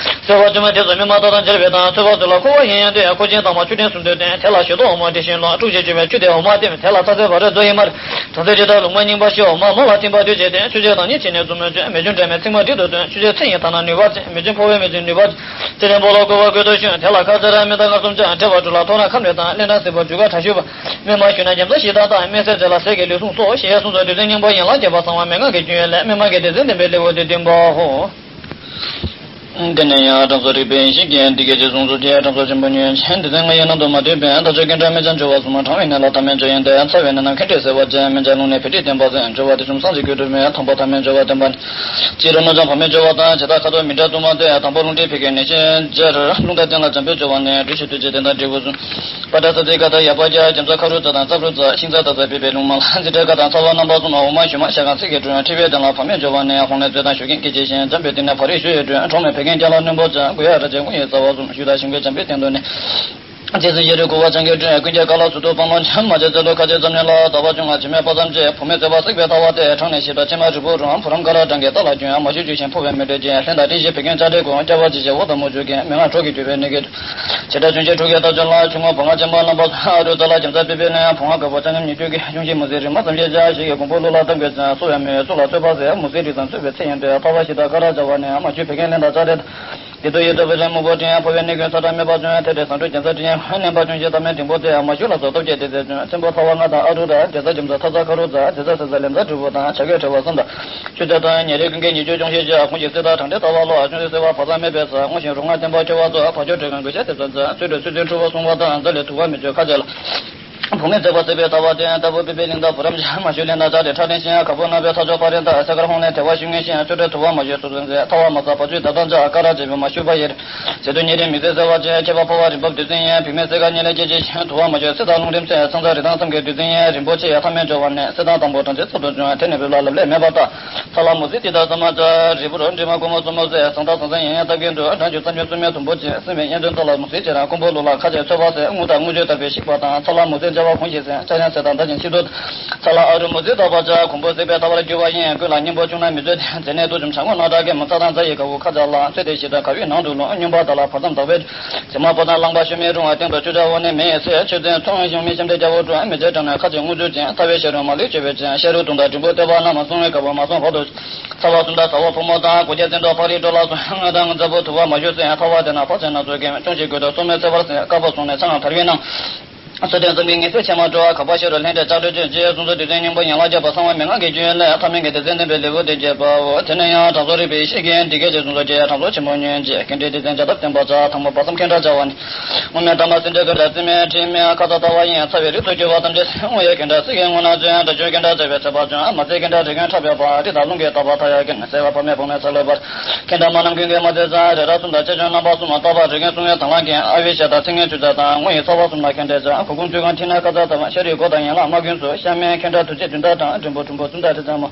སེལ་བ་བཅུ་མ་དེ་ཚོ་སྨིན་མ་དག་དང་སྦྱར་བའི་དང་། ཚོས་པ་ཚོས་ལ་ཁུ་བ་ཡང་ཡང་སྟེ། ཁུ་ཆེན་དྭངས་མ་ཆུ་ཕྲན་གསུམ་དུ་བསྟེན། དེ་ལ་ཞོ་ཏོག་འོ་མ་དྲི་ཞིམ་ལོང་། དཀྲུགས་ཤིང་བཅོས་པའི་ཆུ་དེ་འོ་མ་སྟེ། དེ་ལ་ཚ་ཚོད་བ་རོ་རྫོ་ཡི་མར། དྲང་ཚེ་དྲི་དང་ལུག་མ་རྙིང་པ་ཤོ། འོ་མ་མ་ལ་ཐིམ་པ་དུས་བྱས་ཏེ། ཆུ་ཆེན་དྭངས་སྙིགས་ཆིངས་ནས་འཛུབ་མོ་བཅོས། མེ་ཆུང་འདྲ་མེད་ཚིགས་མ་དྲི་དུ་བཏོན། ཆུ་ཆེན་ཚིགས་ཡིན་ཐ་ན་ནུས་པ་ཅན། མེ་ཆུང་ཕོ་བའི་མེ་ཆུང་ནུས་པ་ཅན། ཚེ་རིང་པོ་ལ་ཀུ་བ་ཀུན་ཏུ་ཤོང་། དེ་ལ་ཁ་ཚེ་ར་སྨན་དང་ལྔ་གསུམ་ཅན། ཕྲེང་བ་དྲུག་ལ་ཐོག་ར་ཁམས་རེ་དང་། སླེ་ནག་སྲིན་པོ་རྒྱུ་སྐར་དྲག་ཤུག་པ། སྨན་མ་ཞུ་ན་རྒྱ་མཚོ་ཞི་དང་དང་། སྨན་ཟས་རྫས་ལ་ཟས་ཀྱི་ལུས་ཟུངས་གསོ། ཞེས་གསུངས་སོ། དེ་ཚོའི་སྙིང་པོ་ཡིན་ལ། རྒྱལ་བ་གསང་བ་མན་ངག་གི་རྒྱུད་ལས། སྨིན་མ་གི་སྡེ་ཚན་བསྟན་པའི་ལེའུ་སྟེ་བདུན་པའོ། དེ་ནས་ཡང་དྲང་སྲོང་རིག་པའི་ཡེ་ཤེས་ཀྱིས། འདི་སྐད་ཅེས་གསུངས་སོ། ཀྱེ་དྲང་སྲོང་ཆེན་པོ་ཉོན་ཅིག། འདི་ཚེ་ང་ཡི་ནང་དུ་མ་ཐུག་པས། ད་ཅོ་ཀེ་འདྲ་མི་འཆང་འགྱུར་བ་གསུམ། གྲང་བའི་ནད་ལ་ཐ་མལ་འགྱུར་ཡང་འདས། ཚ་བའི་ནད་ལ་མཁལ་མགྲོན་སེལ་བ་ཅན། མི་འཇའ་རླུང་ནད་བུ་ཁྲིད་བརྟན་པ་ཟེར། འགྱུར་བ་དེ་གསུམ་སངས་རྒྱས་ཀྱི་སྒྲུབ་མེད། དང་པོ་ཐ་མལ་འགྱུར་བ་བརྟན་པ་ནི། སྤྱིར་རྣམ་འཇོམས་བག་མེད་འགྱུར་བ་དང་། བྱེ་བྲག་ཁ་དོག་མི་འདྲ་དུ་མ་སྟེ། དང་པོ་རླུང་མཁྲིས་ཕལ་སྐད་ནད་ཆེན་སྦྱར། རླུང་རྟ་བརྟན་ལ་འཇམ་པོས་སྦྱོར་བ་ནི། འབྲུ་ཞིག་བདུད་རྩི་བརྟན་དང་འབྲས་བུ་གསུམ། པ་ཏྲ་ས་ཏི་ཀ་དང་ཡ་པ་ཀྱ། རྒྱ་མཚོ་ཁ་རུ་རྩ་དང་རྩབ་རུ་རྩ། ཤིང་རྩ་ཏ་ས་པི་པའི་རླུང་མ་ལ། ཛི་ཏྲ་ཀ་དང་ཚ་བ་རྣམ་པ་གསུམ། འོ་མ་ཞུན་མ་ཤ་གང་ཚིག་གི་དྲོད། མཁྲིས་པའི་གདན་ལ་བག་མེད་འགྱུར་བ་ནི། ཧོང་ལས་རྩོད་དང་ཞུ་མཁན་སྐད་ཅིག་གཞན། འཇམ་པའི་སྟེང་ན་བག་རིལ་ཞུ་ཡི་དྲོད། གྲང་མོའི་བད་ཀན་རྒྱ་ལ་རྣོན་པོ་ཅན། གུ་ཡ་ར་ཅན་དངུལ་ཡི་རྩ་བ་གསུམ། ཞུ་དང་ཞུ་མཁན་འཇམ་པའི་སྟེང་དུ་ནི། རྗེ་བཙུན་ཡེ་རུ་ཀུ་བ་བྱང་གི་དྲོད། ཀུན་ཁྱབ་ཀ་ལ་སུ་ཏུ་པང་མ་འཇམ། མ་བྱ་རྩ་ལོ་ཁ་ཆེ་ཙམ་ཉིད་ལ། དག་པ་བྱུང་ང་བྱེ་མའི་དཔག་བསམ་བྱེད། བུད་མེད་བརྩེགས་པ་བརྩེགས་པའི་ལྟ་བ་སྟེ། གྲངས་ནི་བཞི་དང་ཕྱེ་མ་རིལ་བུ་རུ། བུ་རམ་ཀ་ར་གྲང་གི་རྟ་ལ་གྱོན། མ་ཞུ་རྒྱུ་ཞིང་འཕོ་བའི་མེ་དྲོད་ཅན། ལྷན་དང་སྤྲིན་བཞི་བད་ཀན་ལྕགས་སྤྲེལ་གོང་། སྐྱ་བ་ལྗིད་ཆེ་འོ་དང་མུ་ཆུ་ཁེངས། མན་ངག་གྲོགས་ཀྱིས་བསྒྱུར་བའི་ནད་ཀྱི་དྲོད། བྱེ་བྲག་བྱུང་ཆེན་དྲུག་གི་རྟགས་སྦྱོར་ལ། ཆུང་ངུ་བ་ལྔ་ཅན་པ་རྣམ་པ་ཨ་རུ་ཙ་ལ་རྒྱ་མཚོ་པི་པི་ལེན། བུང་བ་དཀར་པོ་ལྕགས་ཉམས་ཉི་ཆུ་གི་གཞུང་བཞི་མུ་ཟེ་རིལ་མ་ཙམ་ཞེས་བྱ། ཞིག་གི་གོང་བུ་ལུག་ལ་གཏམ་གྱི་ཚན། གསོ་བའི་མོས་གཙོ་ལ་རྩོད་པ་ཟེར། མུ་ཟེ་རིལ་ཙམ་གསོ་བའི་ཚེ་ཡང་འདས། ལྟ་བ་བཞི་དང་ཀ་ར་བྱ་བ་ནི། མ་ཞུ་བད་ཀན་ལྷན་དང་ལྕགས་སྤྲེལ་དང་། དེ་དུ་ཡི་ཏོ་བི་ལེན་སྨུག་པོ་སྤྲིན། འཕོ་བའི་ནད་ཀུན་ས་དྲག་སྨད་པ་བྱུང་། ཐེ་ཏྲེ་ཟངས་དྲུག་རྒྱ་མཚོ་སྤྲིན། མནན་པ་ཅུང་ཞིག་ཐ་མལ་འབྲིང་པོ་སྟེ། མ་ཞུ་ལ་སོགས་སྟོབས་ཀྱིས་དེ་ཚེ་བྱུང་། ཚེམ་བུ་ཚ་བ་ལྔ་དང་ཨ་རུ་ར། རྫས་ཚ་རྒྱ་མཚོ་ཐ་ཚ་ཁ་རུ་ཚ། རྫས་ཚ་སེ་ཚ་ལེ་ཚ་གྲུལ་བུ་དང་། བྱ་རྒོད་ཁྲོ་བ་གསུམ་དང་། ཆུ་རྫས་དང་ཉེ་རིང་ཀུན་གྱི་ཉེས་སྤྱོད་སྦྱོང་ཤེས་བྱ། ཁོང་གི་སྲིད་དང་གྲང་འབྲས་ལྟ་བ་ལོ། ཅུང་ཟད་སེལ་བ་བག་ཚ་མེད་པའི་ས། སྔོ་ཞིང་རུ་ང་བརྟན་པ་ཁྱོ་བ་སོགས། བག་ཆགས་དྲོད་ཁང་འགུལ་ཤ་དེ་ཚོ་མཛའ། ཚུལ་ཁྲིམས་ཚུལ་ཁྲིམས་འཁྲུལ་བ་སྲུང་བ་དང་། མཛའ་ལས་དུག་པ་མི་སྤྱོད་ཁ་བྱེད་ལ། བུད་མེད་བརྩེགས་པ་བརྩེགས་པའི་ལྟ་བ་སྟེ། ལྟ་བུ་པི་པི་ལིང་དང་བུ་རམ་ཆ། མ་ཞུ་ལེན་དང་ལྕགས་སྤྲེལ་ཁྲག་ལྡན་ཤིང་། ག་བུ་རྣམ་པའི་ཐག་ཆོད་ཕ་རན་ཏ། སེ་ཀར་ཧོང་ལས་དལ་བ་ཞུ་ངེས་ཤིང་། ཆུ་དྲོད་དུ་བ་མ་ཞུ་སུ་སུ་མཛེས། ཐ་བ་མ་ཟ་བ་ཆུའི་ད་ཐང་ལྕགས། ཀ་ར་བྱེད་པའི་མ་ཞུ་བ་ཡེར། ཟེ་དུ་ཉེ་རིང་མི་ཟེར་ཟེར་བ་ཅན། ཁྱད་པར་འཕོ་བ་རིམ་པ་བདུད་རྩི་ཡིན། བུད་མེད་སེ་ཀ་ཉེ་ལས་སྐྱེ་ཅི་ཞིང་། དུ་བ་མ་ཞུ་སྲིད་དང་རླུང་རིམ་ཚེ། སང་ས་རི་དང་བསམ་གྱི་བདུད་རྩི་ཡིན། རིན་པོ་ཆེ་ཡང་ཐ་མལ་འབྱོར་བ་ནི། སྲིད་དང་དང་པོ་གྲངས་ཅན་ཚོགས་དུ་བྱུང་། དེ་ནི་བོད་ལ་ལབ་ལས་མེད་པ་ལྟ། ཚ་ལ་མུ་ཟེ་ཏི་དང་ས་མ་ཙ། རིལ་བུ་རུ་འདྲེས་མ་ཀུ་མུ་གསུམ་མོ་ཟེར། ཟངས་དང་ཟངས་ཟངས་ཡང་ཡང་ལྟ་གིན་འདུག་གྲང་ཆུ་རྩ་ཉུང་བཙུན་མའི་དུམ་བུ་ཅན། སྲིན་བལ་གཡས་འཛོམས་ཚ་ལ་མུ་ཟེ་ཅན་རང་། ཀུང་པོ་ལུག་ལ་ཁ་ཆེ་ཚོད་པ་ཟེར། དངུལ་དང་དངུལ་ཆུ་དར་བའི་ཤིག་པ་དང་། ཚ་ལ་མུ་ཟེ་འཇའ་བ་གོང་བཞིན་ཟེར། ལྕགས་ཡང་ཟེར་དང་མདའ་ཅན་ཤིན་ཏུ། ཚ་ལ་ཨ་རུ་མུ་ཟེ་ལྟ་བ་ཅན། གོང་བུ་བརྩེགས་པའི་ལྟ་བར་གྱུར་པ་ཡིན། ཀུན་ལ་སྙིང་པོ་ཆུང་ན་མི་བཟོད་དེ། མཛེ་ནད་དུག་འཇོམས་བྱ་དངོས་སྣ་དག་གི། མུ་ཚ་དང་རྫ་ཡི་ག་བུ་ཁ་བྱ་ལ། ཚེ་འདས་ཞི་དང་ག་བའི་ནང་དུ་ལོངས། སྨྱོན་པ་དག་ལ་བར་མཚམས་དག་པའི། བྱེ་མ་པོ་དང་རླངས་པ་ཞུ་མི་རུང་བ། སྟེང་དུ་ཆུ་བྱ་འོག་ནས་མེ་ཡི་ཚེ། ཆུ་ཚན་མཐོང་ཞིང་མི་ཤེས་འདྲེ་རྒྱལ་པོ་སྒྲོན། མི་བྱེད་གྲང་ནས་ཁ་ཆེ་དངུལ་ཆུ་ཅན། ཚ་བའི་ཤ་རུས་མ་ལུས་སྤྱོད་པའི་ཅན། ཤ་རུས་དུང་དང་འབྲིང་པོ་སྟེ། བ་ན་མ་སོང་བའི་ག་བུ་མ་སོང་བར་དུ། ཚ་བ་གསུམ་དང་ཟ་བ་ཕོ་མོ་དང་། གོ་རྒྱ་བཙན་དུ་ཕག་རི་དྲོ་ལ་སོང་། ང་དང་མཛའ་བོ་དུ་བ་མ་ཞུ་ཟེར། ཐ་བ་དེ་ན་ཕག་ཆེན་སྣ་ཚོགས་ཀྱིས། ཅུང་ཞིག་དགོས་དུ་སོ་མའི་སེ་བར་ཟེར། དཀར་པོ་སོང་ནས་ཚ་ངང་དར་བའི་ནང་། སོ་ལྡན་བསམ་གྱིས་ངེས་ཚེ་ཕྱེ་མ་སྤྲོ། ག་པ་ཤ་རུས་ལྷན་ཏེ་ལྕགས་སྤྲེལ་ཅན། ཅེས་གསུངས་སོ། བདུད་རྩིའི་སྙིང་པོ་ཡན་ལག་བརྒྱད་པ། གསང་བ་མན་ངག་གི་རྒྱུད་ལས། ཐ་མལ་གྱི་སྡེ་ཚན་བསྟན་པའི་ལེའུ་སྟེ་བརྒྱད་པའོ། དེ་ནས་ཡང་དྲང་སྲོང་རིག་པའི་ཡེ་ཤེས་ཀྱིས། འདི་སྐད་ཅེས་གསུངས་སོ། ཀྱེ་དྲང་སྲོང་ཆེན་པོ་ཉོན་ཅིག། རྐན་འབྲས་སྡེ་ཚན་བརྒྱ་ཐམ་བསྟན་པ་ཙམ། དང་པོ་བ་ཚམ་རྐན་སྒྲ་སྦྱར་བ་ནི། སྔོ་སྨན་དྭངས་མ་སིལ་འདྲའི་ཀ་ལ་རྩི་སྨན་དྲི་སྨན་ཁ་ཚ་ལྟ་བ་ཡིན། ཚ་བའི་རིགས་སུ་གྱུར་པ་ཐམས་ཅད་སྔོ་ཡི་རྐན་སྒྲ་སིལ་གྱི་རྔུལ་སྣ་ཅན། དགྲ་ཆོས་རྐན་སྒྲ་བྱ་བའི་ཚད་པ་ཅན། མ་ཟེར་རྐན་སྒྲ་དྲི་རྐན་ཁྲག་པའི་བ། རི་དྭགས་རླུང་གིས་བཏབ་པ་མཐའ་ཡས་རྐན། སེར་བ་བ་མེད་བག་མེད་ཚ་ལུ་བར། རྐན་སྒྲ་མ་རྣམས་ཀུན་གྱི་མ་ཟེར་ཙམ། རེ་ར་གསུམ་དང་ཆེ་ཆུང་རྣམ་པ་གསུམ། ལྟ་བ་རིགས་རྒན་གསུང་བའི་དང་བླངས་རྐན། ཨ་བི་ཤ་དང་ཚིག་ངན་ཆུ་ཚད་དང་། སྔོ་ཡི་ཚ་བ་གསུམ་ལ་རྐན་སྒྲ་སྦྱར། གུར་གུམ་བཅུ་གང་མཁྲིས་ནད་ཁ་ཚ་ལྟ་བ། ཤ་རུས་སྒོ་དང་ཡན་ལག་མ་ཀུན་སོ། ཤ་སྨན་རྐན་སྒྲ་དུག་ལྕེ་བདུན་དང་གྲང་། འབྲིང་པོ་གྲུང་པོ་གསུམ་དང་རི་ཙམ་མོ།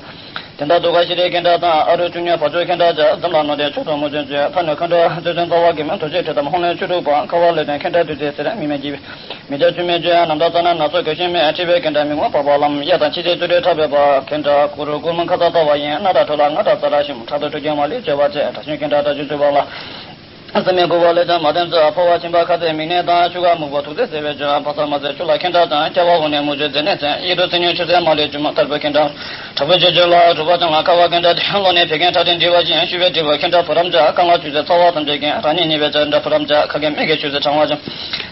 དེ་ལྟར་དུག་ཁ་ཤི་རིའི་རྐན་སྒྲ་དང་། ཨ་རུ་བཅུ་གཉིས་བ་ཕྱུགས་རྐན་སྒྲ་སྦྱར། འཛམ་ལ་གནོད་ལྡན་ཆུ་གྲང་མོ་ཅན་ཅན། ཐ་ནི་ཁ་འདྲ་རྩོད་ཚན་རྩ་བ་གི་མིང་དུག་ལྕེ་དྲི་དམ། ཧོང་ལས་ཆུ་དྲུག་པ། ཁ་བ་ལས་དོན་རྐན་སྒྲ་དུག་ལྕེ་ཟེར། མི་མེད་སྐྱེ་བའི། མི་བྱ་ཆུ་མེད་ཅན། ནམ་ཟླ་རྩ་ན་ན་སོ་གོས་ཤིང་མེད། མཁྲིས་པའི་རྐན་སྒྲ་མི་ངོ་པགས་པ་ལམ། གཡའ་དང་ཕྱི་ཅེ་བཙུགས་འདྲེ་ཁྲག་པའི་བ། རྐན་སྒྲ་ཀུ་རུ་ཀུ་མུ་ཁ་ཚ་ལྟ་བ་ཡིན། སྣ་དང་ཁྲོ་ལ་རྔ་དང་ས་ར་ཞིམ། ཁྲག་དང་དྲོད་ཀྱི་མ་ལུས་སྤྱོད་པ་ཅན། དྲག་ཤུལ་རྐན་སྒྲ་དྲག་ཤུལ་སྤྱོད་པ་ལ། སེམས་མེད་ཀུ་བ་ལས་ཀྱང་མ་བརྟན་ཚེ། ཕོ་བ་ཆེན་པ་ཁ་ཚེ་མིག་ནད་དང་། ཆུ་ཁ་སྨུག་པོ་ཐུག་ཚེ་སེར་བའི་ཅན། ཕ་ཚ་མ་ཟེར་ཆུ་ལ་རྐན་སྒྲ་དང་། སྐྱ་བ་འོ་ནས་མུ་ཆུ་མཛེ་ནད་ཚན། གཡས་དུ་ཚིགས་ཉུང་ཆུ་ཚད་མ་ལུས་ཅུང་མ་ཐར་པའི་རྐན་སྒྲ། དྲག་པོའི་ཆུ་ཆུ་ལ་དྲུག་པ་ཅན་ལ་ཁ་བ་རྐན་སྒྲ་དེ། གློ་ནད་བད་ཀན་ཁྲག་ཕྲན་འདྲིལ་བ་ཅན། ཤུ་བའི་དྲིལ་བུ་རྐན་སྒྲ་བུ་རམ་སྦྱར། རྐང་ལག་ཆུ་ཚད་ཚ་བ་ཐམས་ཅད་ཀྱིས། རང་ཉིད་ཉེས་པའི་ཆ་འདྲ་བུ་རམ་སྦྱར། ཁ་སྐད་སྨད་ཀྱི་ཆུ་ཚད་གྲང་བ་ཅན།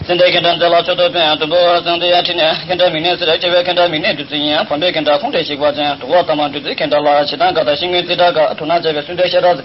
སེང་ལྡེང་རྐན་སྒྲ་མཛེ་ལ་མཆུ་ཏོ་པན། དུམ་བུ་སེང་ལྡེང་ཡ་མཁྲིས་ནད། རྐན་སྒྲ་མིག་ནད་སེར། སྐྱེ་བའི་རྐན་སྒྲ་མིག་ནད་བདུད་རྩི་ཡིན། བམ་པའི་རྐན་སྒྲ་ཁོང་ཁྲོ་ཞིག་པ་ཅན། དུག་པ་ཐ་མ་བདུད་རྩིའི་རྐན་སྒྲ་ལ། ཞེ་སྡང་དགའ་དང་ཤིང་ཀུན་རྩི་དགྲ་དགའ། དུག་སྣ་བྱས་པའི་སུན་ཏེ་ཤ་དྲག་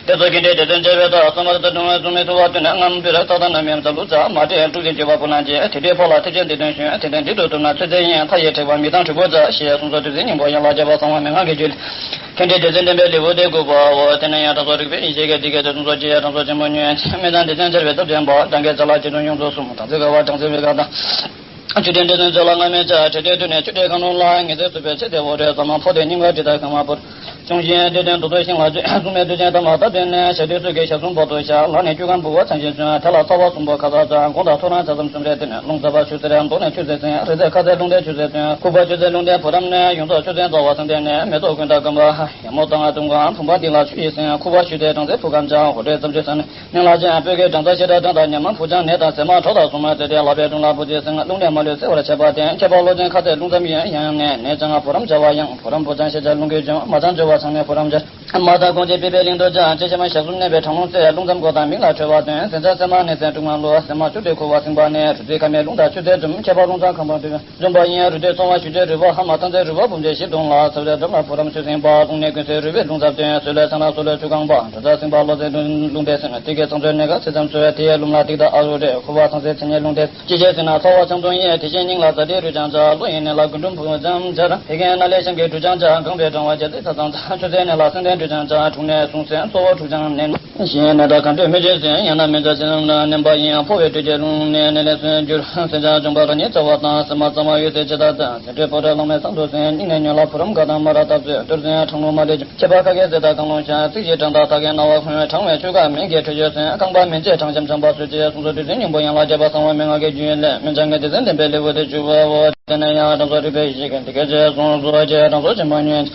ཟེར། དེ་ཚོ་རྐན་སྒྲའི་སྡེ་ཚན་བྱས་པའི་ཐོག་སོ་མ་རྩ་དྲུང་བའི་གཟུགས་མེད་ཐུ་བ་བཏོན་ནས། རྔམ་བུས་ར་རྩ་དང་རྣམ་གཡེང་མཛའ་ལུག་ཚ། མ་དྲེད་དཀྲུག་ཅིང་གྱུར་པ་བུ་ལོན་ཅན། དེ་དུས་ཕོ་ལ་ཐེག་ཆེན་འདི་དོན་ཞུ། དེ་དོན་འདི་དུ་བཏུབ་ན་ཚོད་ཚད་ཡིན། མཐའ་ཡས་དྲེགས་པ་མིག་དང་གྲི་གུ་རྩ། ཞེས་གསུངས་སོ། བདུད་རྩིའི་སྙིང་པོ་ཡན་ལག་བརྒྱད་པ། གསང་བ་མན་ངག་གི་རྒྱུད་ལས། རྐན་སྒྲའི་སྡེ་ཚན་བསྟན་པའི་ལེའུ་སྟེ་དགུ་པའོ། དེ་ནས་ཡང་དྲང་སྲོང་རིག་པའི་ཡེ་ཤེས་ཀྱིས། འདི་སྐད་ཅེས་གསུངས་སོ། ཀྱེ་དྲང་སྲོང་ཆེན་པོ་ཉོན་ཅིག། སྨན་དང་སྡེ་ཚན་སྦྱར་བའི་སྟོབས་ལྡན་པ། སྦྲང་རྒྱས་རྩ་ལ་སྐྱེ་དུས་ཡོངས་སུ་ཟུངས། དྲང་ཚེ་ཁ་བ་སྦྲང་རྩི་བི་ཀ་དང་། ཆུ་ཕྲན་འདྲེ་ཚན་ཚོད་ལ་རྔ་མེད་ཅན། དྲེད་འདྲེ་དུག་ནད་ཆུ་འདྲེ་ཁ་ནོར་ལ། ངལ་རྩོལ་རྩུབ་པའི་ཚེ་འདས་འོ་རེ་ཟ་མ། ཕོ་དེ་སྙིང་ག་དྲི་དང་ཁ་མ་བུར། གཅུང་བཞིན་སྡེ་ལྡན་དུག་ཏོ་ཤིང་ལ་བཅོས། གཟུགས་མེད་དུག་ཅན་ཐ་མ་ད་དོན་ནས། ཞག་དུས་སུ་གི་ཞག་གསུམ་བར་དུ་བཞག། ལག་ནས་སྐྱུག་ཁམ་ཕུ་བ་ཚང་ཞིང་བྱུང་། དེ་ལ་ཚ་བ་གསུམ་པོ་ཁ་ཚ་ཚ། དགོང་དང་ཐོ་རངས་ཆ་ཚང་གསུམ་རེ་བསྟེན། རླུང་ཚ་བ་ཆུ་སེར་མདོག་ནས་ཆུ་སེར་ཟིན། རེ་ཚེ་ཁ་ཚ་རླུང་ལྡན་ཆུ་སེར་བཏོན། ཁུག་པ་ཆུ་སེར་རླུང་ལྡན་བུ་རམ་ནད། ཡོངས་རྫོགས་ཆུ་སེར་རྩ་བ་སེང་ལྡེང་ནད། མེ་ཏོག་ཀུན་དང་སྐམ་པ་ཡ་མོ་དང་དུང་དཀར། བུམ་པ་འདི་ལ་ཆུ་ཡིས་ཟིན། ཁུག་པ་ཆུ་སེར་སྦྲང་རྩི་ཕུ་ཁམ་སྦྱར། འོ་རེ་ཙམ་ཆུ་སེར་ནད། ནད་ལ་ཅན་སྤོས་ཀྱི་སྦྲང་རྩི་ཤེལ་དྲ་སྦྲང་དང་ཉ་མ་ཕུག་ཆང་ནད་དང་ཟེ་མ་གྲོགས་དང་སྲུང་མ་རྩི་སྟེ། ལག་པའི་དྲུང་ལ་ཕུ་རྩི་ཟིན། རླུང་ལྡན་མ་ལུས་སེལ་བར་བྱེད་པ་སྟེ། ཁྱད་པར་གློ་ཅན་ཁ་ཚེ་རླུང་ཙམ་ཡིན། ཡང་ནད་ནད་ཅན་བུ་རམ་སྦྱར་བ་ཡང་། བུ་རམ་ཕུག་ཆང་ཤེལ་སྦྱར་རླུང་གིས་འཇོམས། མ་ཆང་སྦྱར་བ་ ཚང་ནས་ཕོ་རམ་སྦྱར། མ་དང་གོང་ཆེན་པའི་པའི་གླིང་དུ་སྦྱར། ཅེས་བྱ་མ་ཞག་གསུམ་གནས་པའི་གྲང་རླུང་རྩེ། རླུང་མཚམས་སྒོ་དང་མིང་ལ་ཁྲོལ་བ་སྟོན། ཟན་ཚྭ་སྲན་མ་ནས་ཟན་དཀྲུག་མ་བླུག། སྲན་མ་བཅུ་དེ་ཁུ་བ་སྲིང་བ་ནས། རུ་ཚིགས་ཁ་མའི་རླུང་དང་ཆུ་ཚན་འཛོམས། ཁྱད་པར་རླུང་ཚང་ཁང་པ་འདུས། འཛོམས་པ་ཡིན། རུ་སྡེ་གཙང་བ་ཞུ་རྗེས་རུས་པ་ཧ་མ་ཐང་ཚན་རུས་པ་བུམ་ཆེན་བཞི་གདོང་ལ། ཚ་བའི་འགྲམ་ལ་ཕོ་རམ་ཆུ་སྲིན་པ། རླུང་ནད་ཀུན་སེལ་རུས་པའི་རླུང་ཚབ་སྟོན། སོལ་ལོའི་ཚང་ལ་སོལ་ལོའི་ཆུ་གང་པ། གྲོ་ཚ་སྲིན་པ་གློ་ཚད་རླུང་རྡེག་སྲིན། དེ་གའི་ཚང་ཚོའི་ནད་ཀ་ཚེ་ཙམ་སོལ། དེ་ཡི་ལུམ་ལ་ཏིག་དང་ཨ་རུ་རེད། ཁུ་བ་ཐང་ཚན་ཚེ་ཉེ་རླུང་རྡེག་སྐྱེ་ཆེན་སྲིན་ན་ཚ་བ་ཆང་འཐུང་ཡིན། དེ་བཞིན་སྙིང་ལ་ཟ་དེ་རུས་ཆང་སྦྱར། གློ་ཡི་ནད་ལ་རྒུན་འབྲུམ་བུ་ཆང་སྦྱར། དེ་གའི་ན་ལས་ཤང་གི་རུས་ཆང་སྦྱར། ལྒང་པའི་གྲང་བ་རྒྱ་རྩི་ཚ་ཚང་སྦྱར། ཆུ་སེར་ནད་ལ་སྲིན་ལྡན་རུས་ཆང་སྦྱར། འཁྲུག་ནད་ཟུངས་སེལ་གཙོ་བོ་འཁྲུག་ཆང་ནན། གཞན་ནད་དང་ག་འདྲེས་མི་འཇིགས་ཟིན། ཡང་ན་མི་འཇགས་ཅན་ལ་ནན་པ་ཡིན། ཕོ་བའི་དྲོད་ཀྱི་རླུང་ནད་ནད་ལས་སུན་འགྱུར། སྲིན་ཆང་འཇོམས་པ་རང་ཉིད་རྩ་བ་དང་། སྲིན་མ་གཙང་མ་འོད་ཟེར་ཇི་ལྟར་ལྡན། ཟན་དྲོད་ཕོ་དྲོད་ལོང་མའི་སང་དུ་ཟིན། སྙིང་ནད་ཉོན་ལ་ཕོ་རམ་དགའ་དང་མ་ར་བཏབ་ཟོས། གཏོར་ཟན་གྲང་རླུང་མ་ལུས་འཇོམས། ཁྱད་པར་ཁ་སྐད་ཟེར་དང་རྐང་རླུང་ཤ། ཚིགས་ཀྱི་གྲང་དང་ཐག་གི་ན་བ་ཁོན། གྲང་བའི་ཆུ་ཁ་མིན་གྱི་དྲོད་འཇོམས་ཟིན། རྐང་པ་མིན་ཅེས་གྲང་འཇམ་འཇམ་པ་སོད་ཅེས། གསུང་ཚོ་དུས་ཚོད་སྙིང་པོ་ཡན་ལག་རྒྱས་པ་གསང་བ་མན་ངག་གི་རྒྱུན་ལས། མིན་ཅང་གི་སྡེ་ཚན་ལྡན་པའི་ལེའུ་སྟེ་བཅུ་པའོ། དེ་ནས་ཡང་དྲང་སོགས་རིག་པའི་གཞི་ཀུན་དེ་སྐད་ཅེས་གསུངས་སོ། ཅེས་དྲང་སོགས་ཆེན་པོ་ཉོན།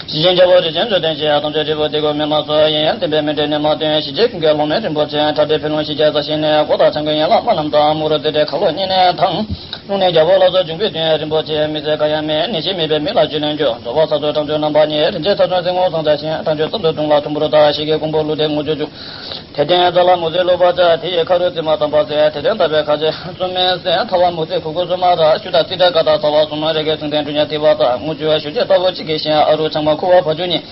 ཞི་ཞིང་རྒྱལ་པོ་རིགས་ཆེན་མཆོག་ལྡན་ཞེས། ཐམས་ཅད་འབྲས་བུ་དེ་ཀུན་མེད་མ་སོགས། ཡིན་ཡང་བསྟན་པའི་མི་འབྲལ་ནས་མ་བཏོན། ཞི་རྒྱས་ཀུན་གྱི་ལོང་མེད་རིན་པོ་ཆེ། ཁྲག་མཁྲིས་ཕུད་རླུང་ཞི་རྒྱས་རྩ་ཤེས་ནས། མགོ་དང་ཆང་གི་ཡན་ལག་རྨ་རྣམས་དང་། རྨུགས་རོ་རྩེ་གྲས་ཁ་ལོ་གཉན་ནད་དང་། རླུང་ནད་རྒྱལ་པོ་ལ་སོགས་འབྱུང་པོའི་དོན། རིན་པོ་ཆེ་མི་ཟད་གང་ཡང་མེད། ནད་གཞི་མེད་པའི་མི་ལ་བཅོས་ལེན་མགྱོགས། རྫོགས་པ་ས་ཚོགས་དྲང་སྦྱོར་རྣམ་པ་གཉིས། རིན་ཆེན་ས་ཚོགས་ཟིལ་གནོན་གསང་རྒྱ་ཞིང་། དྲང་སྦྱོར་རྩ་མདོ་དུང་ལ་ཐུམ་བུར་དང་། ཞི་རྒྱས་ཀོང་པོ་ཀླུ་འདྲེ་དངུལ་ཆུ་བཅུག་དེ་སྟེང་ཛ་ལ་མུ་ཟེ་ལུ་པ་བྱ། དེ་ཡི་ཁ་རུ་རྩི་མ་དམ་པ་ཟེར། དེ་སྟེང་ལྟ་བའི་ཁ་ཆེ་བཙུན་མའི་སྲས། ཐ་བ་མུ་ཟེ་གུ་གུ་སོ་མ་ར། ཤུ་དག་ཙི་དྲ་ཀ་དག་ས་བ་གསུམ། རེ་གའི་ཚིག་ལྡན་འབྲུ་ཉག་ཐིགས་པ་དག་དངུལ་ཆུ་ཞུ་རྗེས་ལྟ་བུ་གཅིག་གི་ཞིང་། ཨ་རུ་ཚང་མ་ཁུ་བ་བ་ཅུ་གཉིས།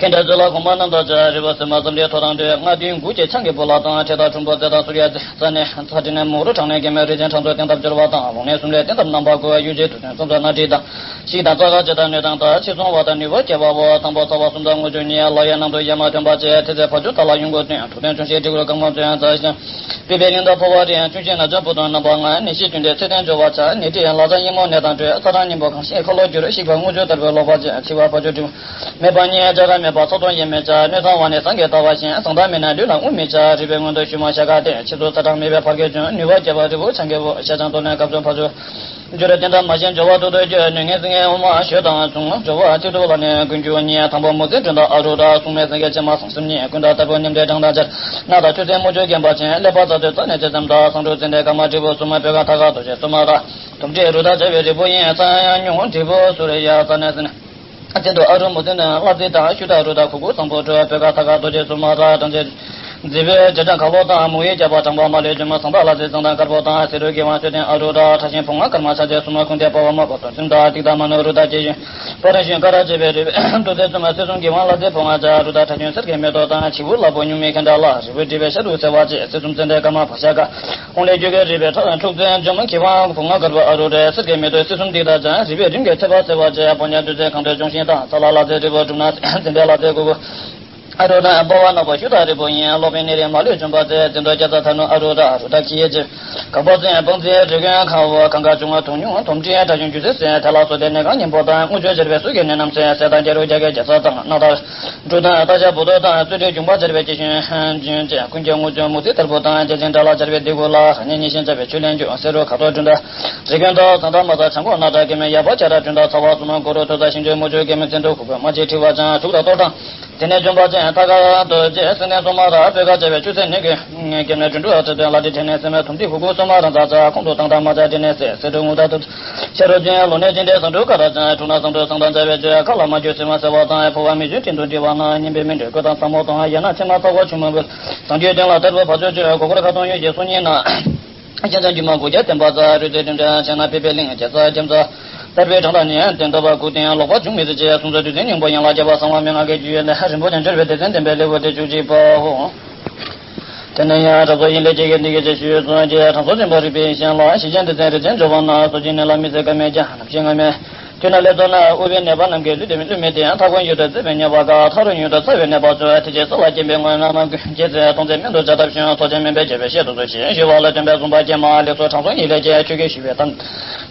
ཁེན་ཏྲ་ཙི་ལ་གོང་མ་རྣམ་དག་བྱ། རི་བོ་སེ་མ་ཙམ་ལས་ཐོ་རངས་འདོད། ལྔ་བདུན་དགུ་བཅས་ཆང་གི་བུ་ལ་དང་། ཁྲེ་དང་ཁྲུམ་པོ་རྩེ་དང་སུར་ཡ་རྩེ་ནས། ཚ་དྲི་ནས་མོ་རུ་གྲང་ནས་སྐྱེ་མེད་རིན་ཆེན་གྲང་ཚོ་བསྟན་ཐབས་སྦྱོར་བ་དང་། ལོང་ནས་གསུམ་ལས་བསྟན་ཐབས་རྣམ་པ་དགུ། གཡུ་ཆེ་དུག་ཅན་ཙམ་ཚ་སྣ་དྲི་དང་། ཤིག་དང་རྩ་ཁ་ཆེ་དང་སྣོད་དང་དག་ཕྱི་སོང་བ་དང་ནུས་པ་སྐྱེ་བ་བོ། དང་པོ་ཚ་བ་གསུམ་དང་དངུལ་ཆུ་གཉིས། ལག་ཡ་རྣམས་དུ་ཡ་མ་ཐོན་པ་བཅས། ཐེ་ཚེ་ཕ་ཇོ་ད་ལ་ཡོང་དགོས་སྟོན། དུག་ལྡན་ཅུང་ཞིག་དྲི་གུར་གང་མ་ཚོན་ཚ་ཞིང་། པི་པའི་གླིང་དང་ཕོ་བ་རིང་། ཅུང་ཞིག་ན་ཆུང་བུ་དང་རྣམ་པ་ལྔ། ནད་གཞི་རྒྱུན་ལྡན་ཚེ་བརྟན་སྦྱོར་བ་བྱ། ནད་དྲི་ཡང་ལ་ཚ་སྙིང་མོ་ནད་དང་འདྲེས། ཚ་གྲང་སྙིང་པོ་གང་ཞིག་ཁ་ལོ་འགྱུར། ཤིག་པ་དངུལ་ཆུ་ལྟར་བའི་ལོག་པ་ཅན། འཆི་བ་ཕ་ཇོ་དྲི་མ་མེད་པ་གཉིས། ཇ་ཁ་མེད་པ་ཚ་གདུང་ཡེ་མེད་བྱ། སྣོད་ཚང་བ་ནི་ཟངས་ཀྱི་ལྟ་བ་བཞིན། ཟངས་མདངས་མེད་ན་ལུས་ལ་རྔུལ་མི་བྱ། རུས་པའི་སྔོན་དུ་ཞུ་མ་ཤ་ཁ་བསྟེན། ཕྱི་ཚུལ་ཚ་གྲང་མེད་པའི་བར་གྱི་སྐྱོན། ནུས་པ་སྐྱེ་བ་རིལ་བུ་ཆང་གི་བུ། ཤ་ཆང་གཏོར་ནས་སྐབས་སུ་ཕ་ཇོ་འགྱུར། བསྟན་དང་མ་ཞན་སྦྱོར་བ་ཐུག་ཏུ་སྐྱོན། ནུས་ངན་ཟིན་ངན་འོ་མ་ཞོ་དང་མཚུངས། སྦྱོར་བ་ཐིག་ཐུབ་ལ་ནི་ཀུན་འགྱུར་གཉིས། དང་པོ་མུ་ཟེ་སྒྲོན་དང་ཨ་རུ་ར། སྲུང་མའི་ཟན་གྱི་ཕྱེ་མ་ཟངས་གསུམ་གཉིས། ཀུན་དང་ལྟ་བུ་ནིམ་འདྲའི་གྲང་དང་སྦྱར། སྣ་དང་ཆུ་སྲིན་མུ་ཆུ་རྒན་པ་ཅན། ཀླད་པ་རྩ་ཚོས་རྩ་ནས་ཅི་ཙམ་དག་ཟངས་དྲུག་ཙི་འདྲའི་སྐར་མ་དྲིལ་བུ་གསུམ། སྤོས་ཀ་ཐ་ག་རྡོ་རྗེ་གསུམ་མ་ར། དོམ་དྲིས་རུ་དག་བྱ་བའི་རིལ་བུ་ཡིན། རྩ་ཡང་ཉུང་དྲིལ་བུ་སུ་རེ་ཡ་རྩ་ནས་ཟིན། སྟེང་དུ་ཨ་རུ་མུ་ཏིན་ལ་རྩི་དང་། ཤུ་དག་རུ་དག་གུ་གུ་བཟང་པོ་དྲུག་སྤོས་ཀ་ཐ་ག་རྡོ་རྗེ་གསུམ་མ་ར། གྲང་ཆེ་རྫི་བོའི་རྗེས་འབྲང་ཁ་ལོ་དང་། མུ་ཡི་རྒྱབ་པ་དྲང་པ་མ་ལུས་འཇོམས། ཟངས་དག་ལ་རྩི་ཟངས་དང་དཀར་པོ་དང་། བསེ་རུ་གི་ཝང་མཆོད་རྟེན་ཨ་རུ་ར། ཁྲག་ཤིང་བུང་བ་དཀར་མ་ཆ་ཚེ་གསུམ་མ། ཁུང་དེ་པ་བ་མ་པ་དང་སུམ་དག་ཏིག་དང་མ་ནུ་རུ་དག་ཅེ་ཡུན་པ་ར་ཤུན་ཀ་ར་བཅས་པའི་རུས་པའི་ཏུ་ཚེ་གསུམ་མ། བསེ་གསུམ་གི་ཝང་ལ་རྩི་བུང་བ་ཆ། རུ་དག་ཁྲག་ཤུན་གསེར་གྱི་མེ་ཏོག་དང་། བྱི་བུ་ལ་ཕུག་སྨྱུག་མའི་ཁེན་ཏྲ་ལ། རིལ་བུ་སྒྲིལ་བའི་ཤ་དུག་སེལ་བ་བཅས། བསེ་གསུམ་ཙན་དན་སྐར་མ་བ་ཤ་ཀ་ཁོང་ལས་རྒྱུ་གི་རུས་པའི་ཁྲག་འཁྲུག་ཚེ་འཇོམས། གི་ཝང་བུང་བ་དཀར་པོ་ཨ་རུ་རའི་གསེར་གྱི་མེ་ཏོག་བསེ་གསུམ་ཏིག་དང་ལྗང་། རུས་པའི་རིམས་ཀྱི་ཚད་པ་སེལ་བ་བཅས། ཕོ་ཉ་དུས་ཚོད་གང་དུ་འབྱུང་ཞིང་དང་། ཚ་ལ་ལ་རྩི་རིལ་བུ་དྲུག་ན། ཙན་དན་ལ་རྩི་གུ་གུ་ཨ་རུ་ར། ལྦ་བ་ནག་པོ་ཤུ་དག་རིལ་བུ་ཡིན། ལོག་པའི་ནད་རིགས་མ་ལུས་འཇོམས་པ་མཛད། ཙན་དན་རྒྱ་ཚ་ཐ་ནུ་ཨ་རུ་ར། རུ་དག་ཁྱི་ཡི་རྗེ། གང་པོ་ཙན་བང་རྩི་རིལ་ཀུན་ཁ་འོ། གང་ག་བྱུང་བ་དུག་ཉུང་དོམ་དྲི་ཡང་དྲག་ཤུན་རྒྱུ་ཚེ་ཟད། དེ་ལ་སོགས་ཏེ་ནད་གང་སྙིང་པོ་དང་། དངུལ་ཆུ་སྦྱར་བའི་གསུར་གྱི་ནད་རྣམས་སེལ། ཟས་དང་རྒྱ་རུ་རྒྱ་གའི་རྒྱ་ཚ་དང་། སྣ་དང་འབྲུ་དང་སྟག་ཤ་བུ་ཐོག་དང་། བཙོ་དྲི་འབྱུང་པ་སྦྱར་བའི་སྐྱེ་ཤུན་རྒྱུན་བཅས། ཀུན་གྱི་དངུལ་ཆུ་མུ་ཟེ་ལྟར་བུ་དང་། རྒྱལ་ཆེན་དགྲ་ལ་སྦྱར་བའི་ལྡེ་གུ་ལ། ཧ་ཉེ་ཉེ་ཤིང་བཅའ་བའི་ཆུ་ལེན་རྒྱུ། བསེ་རུ་ཁ་དོག་དྲི་འདྲ་རིལ་ཀུན་དང་། ཟངས་དང་མ་ཟངས་ཆང་ཁོག་སྣ་དང་སྐྱེ་མེད་ཡ་བ་ཆ་ར་དྲི་འདྲ་ཚ་བ་གསུམ། མ་གུ་རུ་ཐོད་རྩ་ཤིང་འབྲས་མུ་ཆུ་སྐྱེ་མེད་ཙན་དུག་གུ་གུ་མ་ཅིག་མཁྲིས་པ་ཅན། དུག་དང་གཏོར་དང་། དེ་ནས་འཇོམས་པ་ཅན་ཐ་ག་རྡོ་རྗེ་སེང་ལྡེང་སོ་མ་ར། སྤོས་ཀ་བཅས་པའི་ཆུ་སེར་ནི་གི་སྐྱེ་མེད་དྲི་འབྲུ་ཨ་ཙི་སྟོན། ལ་དྲི་དྲན་ནས་སེན་མོའི་དོམ་དྲི་གུ་གུ་སོ་མ་ར་འཛག་ཚ། ཁོང་དུ་བཏང་དང་མ་ཚ་དྲི་ནས་སེལ། བསེ་རུ་དངུལ་དང་དུ་ཤ་རུ་ཅན། ལོ་ནས་ཅན་དེ་ཟངས་དྲུག་ཀ་ར་ཅན། དྲུག་ན་ཟངས་དྲུག་ཟངས་དང་འཛག་པའི་ཆུ། ཁ་ལ་མ་གྱུར་སེན་མ་སེལ་བ་དང་། ཕོ་བ་མི་གྱུར་སྤྲིན་དུ་འདྲིལ་བ་ན། སྙིམ་པའི་མི་འདྲེས་གོས་དང་ཚ་མོ་དང་། ཡང་ན་ཚེར་མ་ཚ་གོ་ཆུ་མོ་འབུལ། ཟངས་ཀྱི་སྟེང་ལ་ཐེར་པོ་བ་ཅོ་ཅོ། གོ་གོར་ཁ་སྟོང་གཡུ་བཞི་སོ་གཉིས་ན། སྤྱན་ཆང་སྒྱུ་མ་དགུ་བརྒྱ་བསྟན་པ་རྩ། རུས་ཚེ་དྲིམ་ཅན་ཆེ་ན་པི་པའི་གླིང་། རྒྱ་ཚ་རྒྱམ་ཚ་དར་བའི་གྲངས་དང་ནི། དེ་འདོད་པ་དགུ་སྟེང་ལོག་པ་འབྱུང་མི་སྲིད་ཅེས། གསུང་ཚོ་དུས་ཚོད་སྙིང་པོ་ཡན་ལག་རྒྱས་པ་གསང་བ་མན་ངག་གི་རྒྱུད་ལས། རིན་པོ་ཆེ་འབྱོར་བའི་སྡེ་ཚན་ལྡན་པའི་ལེའུ་སྟེ་བཅུ་གཅིག་པའོ། དེ་ནས་ཡང་དྲང་སྲོང་ཡིན་ལས་སྐྱེས་ཀྱི་འདི་སྐད་ཅེས་ཞུས་སོ། ཀྱེ་དྲང་སྲོང་ཆེན་པོ་རིག་པའི་ཡེ་ཤེས་ལགས། ཞི་རྒྱས་འདི་ཚན་རིག་ཅན་སྦྱོར་བ་ན། སོ་སྐྱེའི་ནད་ལ་མི་བཟད་ཀ་མེད་ཀྱང་། ནམ་ཞིག་སྔ་མའི་དུས་ན་ལས་ཚོགས་ན། དབུལ་བའི་ནད་པ་རྣམས་ཀྱིས་ལུས་དེ་ལུས་མི་བདེ་ཡང་། མཐའ་འཁོར་ཡུལ་དུ་བརྩེ་བའི་ཉེས་པ་དགག་མཐའ་རུ་ཡུལ་དུ་བརྩེ་བའི་ནད་པ་གཙོ། དེ་རྗེས་ས་ལ་སྐྱེ་བའི་སྔོན་ན་མ་ཀུན་སྐྱེ་ཚེ་སྟོང་ཚེ་སྨན་དུ་བྱ་ཐབས་ཞུས། ཚོགས་ཆེན་སྨན་པའི་རྒྱལ་པོས་བཤད་དུ་གསོལ་ཞེས་ཞུ་བ་ལ། སྟོན་པས་གསུངས་པ་ཀྱེ་མ་ལེགས་སོ། དྲང་སྲོང་ཡིན་ལས་སྐྱེས་ཁྱོད་ཀྱིས་ཞུས་པའི་གཏམ།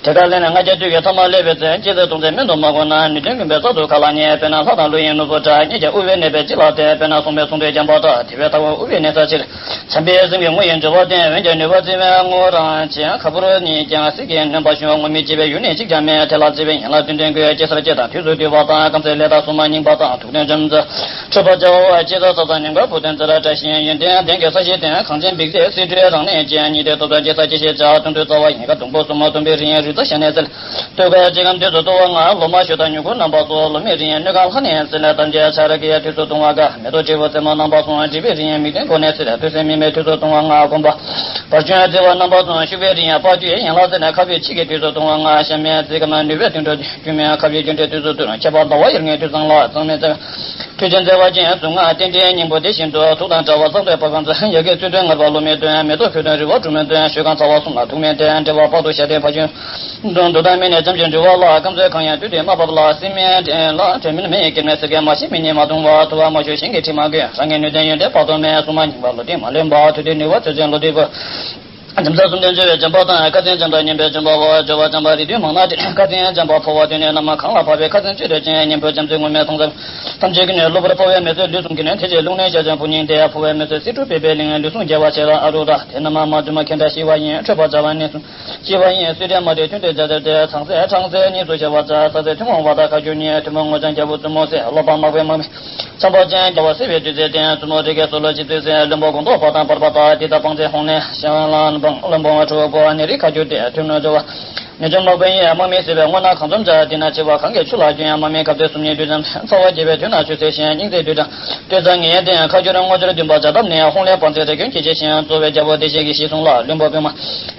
དེ་ཀ་ལས་ནས་ལྔ་བརྒྱ་དུས་ཀྱི་ཐ་མ་སླེབས་པའི་ཚེ། སྐྱེ་ཚེ་སྟོང་ཚེ་སྨན་དུ་མ་གོ་ན། ནུས་ལྡན་ཀུན་པས་རྩལ་དུ་ག་ལ་རྙེད། དཔེར་ན་ལྷ་དང་ཀླུ་ཡི་ནོར་བུ་འདྲ། རྙེད་ཀྱང་དབུལ་བའི་ནད་པས་ཅི་ལ་བརྟེན། དཔེར་ན་སྲུང་མས་སྲུང་དུས་འགྱངས་པ་འདྲ། དེ་བས་མཐའ་འཁོར་དབུལ་བའི་ནད་ཚ་ཕྱིར། བྱམས་པའི་སེམས་ཀྱིས་ངོ་ཡི་འབྱོར་བ་བསྟན། འོན་ཀྱང་ནུས་པ་བརྩི་བས་ངོ་རང་ཕྱིན། ཁ་ཕོར་གཉིས་ཀྱང་སྲིད་ཀྱི་སྣོན་པ་ཞུ། ངོ་མི་སྐྱེ་བའི་ཡུན་ནི་གཅིག་ཀྱང་མེད། དེ་ལ་བརྩེ་བའི་ཡན་ལག་བདུན་ལྡན་ཀུན། སྐྱེ་སར་སྐྱེ་དང་དུས་སུ་དུས་པ་དང་། རྐང་རྩེད་ལས་དང་སྲུང་མ་རྙིང་པ་དང་། དུག་ལྡན་འཇམ་རྩ་འཁྲུད་པ་བྱའོ། སྐྱེ་ས་ས་ས་ཉམས་དགའ་བུ་ལྡན་རྩེ་ར་བཀྲ་ཤིས་ཡོན་ཏན་ལྡན་གྱི་ས་གཞི་ལྡན། གངས་ཅན་འབིགས་བྱེད་སེ་འབྲུའི་རང་གནས་ཅན། ཉི་ཟླའི་ཐོག་ཏུ་སྐྱེ་ས་སྐྱེ་ཤེས་བྱ། སྟོན་དུས་རྩ་བ་ཡིན་ཁ་སྡོང་པོ་སོ་མ། སྡོམ་པའི་རིགས་ཡིན། རྩ་ཞལ་ནས་གསལ། སྟོད་ཁ་ལྕེ་སྐམ་དུས་སུ་ལྟོ་བ་ལྔ། ལོ་མ་ཞོ་དང་མྱུ་གུ་རྣམ་པ་གསུམ། ལོ་མའི་རིགས་ཡང་སྣོད་ཁ་ལྷ་ནས་གསལ། དམ་ཅན་ཆ་ར་གི་དུས་སུ་ལྟུང་བ་དགའ། མེ་ཏོག་སྤྲེའུ་རྩེ་མོ་རྣམ་པ་གསུམ། སྒྲིབ་པའི་རིགས་ཡང་མིག་ལྡན་མགོ་ནས་གསལ། ཐོད་སྲིན་སྨིན་མའི་དུས་སུ་ལྟུང་བ་ལྔ། གོམ་པ་བར་སྐྱོན་བརྩེ་བ་རྣམ་པ་གསུམ། ཤུག་པའི་རིགས་ཡང་པགས་ཀྱི་ཡན་ལག་གསལ། ཁ་བའི་ཕྱི་གི་དུས་སུ་ལྟུང་བ་ལྔ། ཤ་མའི་རྩི་ཁམ་ནུས་པའི་དུས་འགྲོ་རྒྱུ། མའི་ཁ་བའི་རྒྱུ་འབྲས་དུས་སུ་ལྟུང་། ཁྱད་པར་ཟླ་བ་དབྱར་ལྔའི་དུས་བཟང་ལ། གཙང་མའི་རྩ་བའི་མཐུ་ཆེན་མཛེས་པ་ཅན་གཟུངས་སྔགས་རྟེན་འབྲེལ་སྙིང་པོ་དེ་བཞིན་དུ། ཐུགས་དང་འདྲ་བ་གཙང་བཙན་ཕོ་རྒན་ཚོ། ཡ་གི་རྩོད་དོན་ངར་བ་ལོ་མའི་དོན། མེ་ཏོག་ཕུལ་དོན་རི་བོ་འབྲུག་མོའི་དོན། ཞོལ་ཁང་ཚ་བ་གསུམ་ལ་ཐུག་མེད་དོན། འབྲེལ་བ་དཔག་ཏུ་བཤད་དོན་ཕ་ཆུན་འབྲོང་འདུག་དང་མི་ནས་ཙམ་གྱིས་འཇུ་བ་ལ། སྐམ་ཚོད་གང་ཡང་དུས་དེ་མ་བབ་ལ། སྲིན་མོའི་དྲན་ལ་དྲན་མིན་མི་ཡི་སྐྱེ་མེད་སྲིད་ཀྱི་མ་ཤི་མི་ཉིད་མ་གཏོང་བ། ཐུ་བ་མ་ཞོ་ཞིང་གི་དྲི་མ་གོས། རང་གི་ནུས་ལྡན་ཡོན་ཏན་དཔག་ཏུ་མེད། སྲུང་མ་རྙིང་པ་ལོ་ཏིག་མ་ལོན་པ། ཐུ་དེ་ནུས་པ་ཚོད་ཅན་ལོ་ཏིག་པོ། འཇམ་ས་གསུམ་ལྡན་བཅོལ་བའི་འཇམ་པ་དང་། ཁ་ཚན་འཇམ་དང་སྙན་པའི་འཇམ་པ་བ། བཅོལ་བ་འཇམ་པ་རིགས་མཐུན་མང་ན་དེ། ཁ་ཚན་འཇམ་པ་ཕོ་བ་དོན་ནི་རྣམ་མང་གང་ལ་བབ་པའི། ཁ་ཚན་བཅུ་དྲུག་ཅན་སྙིང་པོ་འཇམ་རྩི་ངོ་མའི་ཚང་འཛོམས། ཐམས་ཅད་ཀྱི་ནི་གློ་བུར་འཕོ་བའི་མི་ཚེ་ལུས་ཟུངས་ཀྱི་ནི། དེ་རྗེས་རླུང་ནད་ཞག་ཅན་ཕོ་ཉིད་དེ། འཕོ་བའི་མི་ཚེ་སྲིད་སྒྲུབ་པའི་པའི་གླིང་། ལུས་ཟུངས་རྒྱལ་བ་ཆེ་ལ་ཨ་རུ་ར། དེ་རྣམས་མ་བདུན་མ་ཁེ་འདྲ་ཤི་བ་ཡིན། འཕྲོད་པ་བྱ་བ་ནི་གསུམ་ཤི་བ་ཡིན། སྲིད་དེ་མ་དེ་ཐུན་དེ་རྒྱ་དེ་དེ། ཚང་ཚེ་གྲངས་ཚེ་གཉིས་སུ་ཤར་བ་བྱ། ས་ཚེ་ཐུན་མོང་བ་དང་ཁ་སྦྱོར་གཉིས། ཐུན་མོང་ངོ་ཅན་རྒྱལ་པོ་བཙུན་མོ་ཟེར། ལོག་པ་མག་པའི་མག་མི་ཚངས་པ་ཅན་རྒྱལ་བ་སྲིད་པའི་དུས་ཚེ་སྟེང་། བཙུན་མོ་རིགས་ཀྱི་སྲོག་ལོ་ཅི་ཚེ་ཟེར། བློན་པོ་གོང་དུ་བ་དང་བར་པ་དང་པ། དེ་དག་སྤང་ཚེ་ཧོང་ལེན་ཤང་ལང་བང་བློན་པོ་ང་ཁྲོ་བོ་ནི་རིགས་ཁ་སྦྱོར་ཏེ། ཐུན་མོང་སྦྱོར་བ། ཉེས་སྦྱོར་མག་པའི་ཡིན། དམག་མི་སྲིད་པའི་སྔོ་ནག་གང་འཛོམས་བྱ། དེ་ན་འཆི་བ་གང་གི་ཆུ་ལ་རྒྱུ་ཡང་། དམག་མི་གབ་སྟེ་སུམ་གཉིས་དུས་ཙམ་ཚ་བ་རྒྱས་པའི་དུས་ན་ཆུ་ཚེ་ཞན། སྙིང་ཚེ་དུས་དྲན་སྟོད་ཚ་ངེས་ལྡན་ཁ་སྦྱོར་སྔོ་སྦྱོར་བདུན་པ་བྱ་ཐབས་ནི། ཧོང་ལེན་སྤང་ཚེ་རེ་སྐྱོན་གྱི་ཆེ་ཞིང་། གཙོ་བོའི་རྒྱལ་པོ་བདེ་གཤེགས་ཀྱི་གཞི་བཟུང་ལ། བློན་པོ་པདྨ་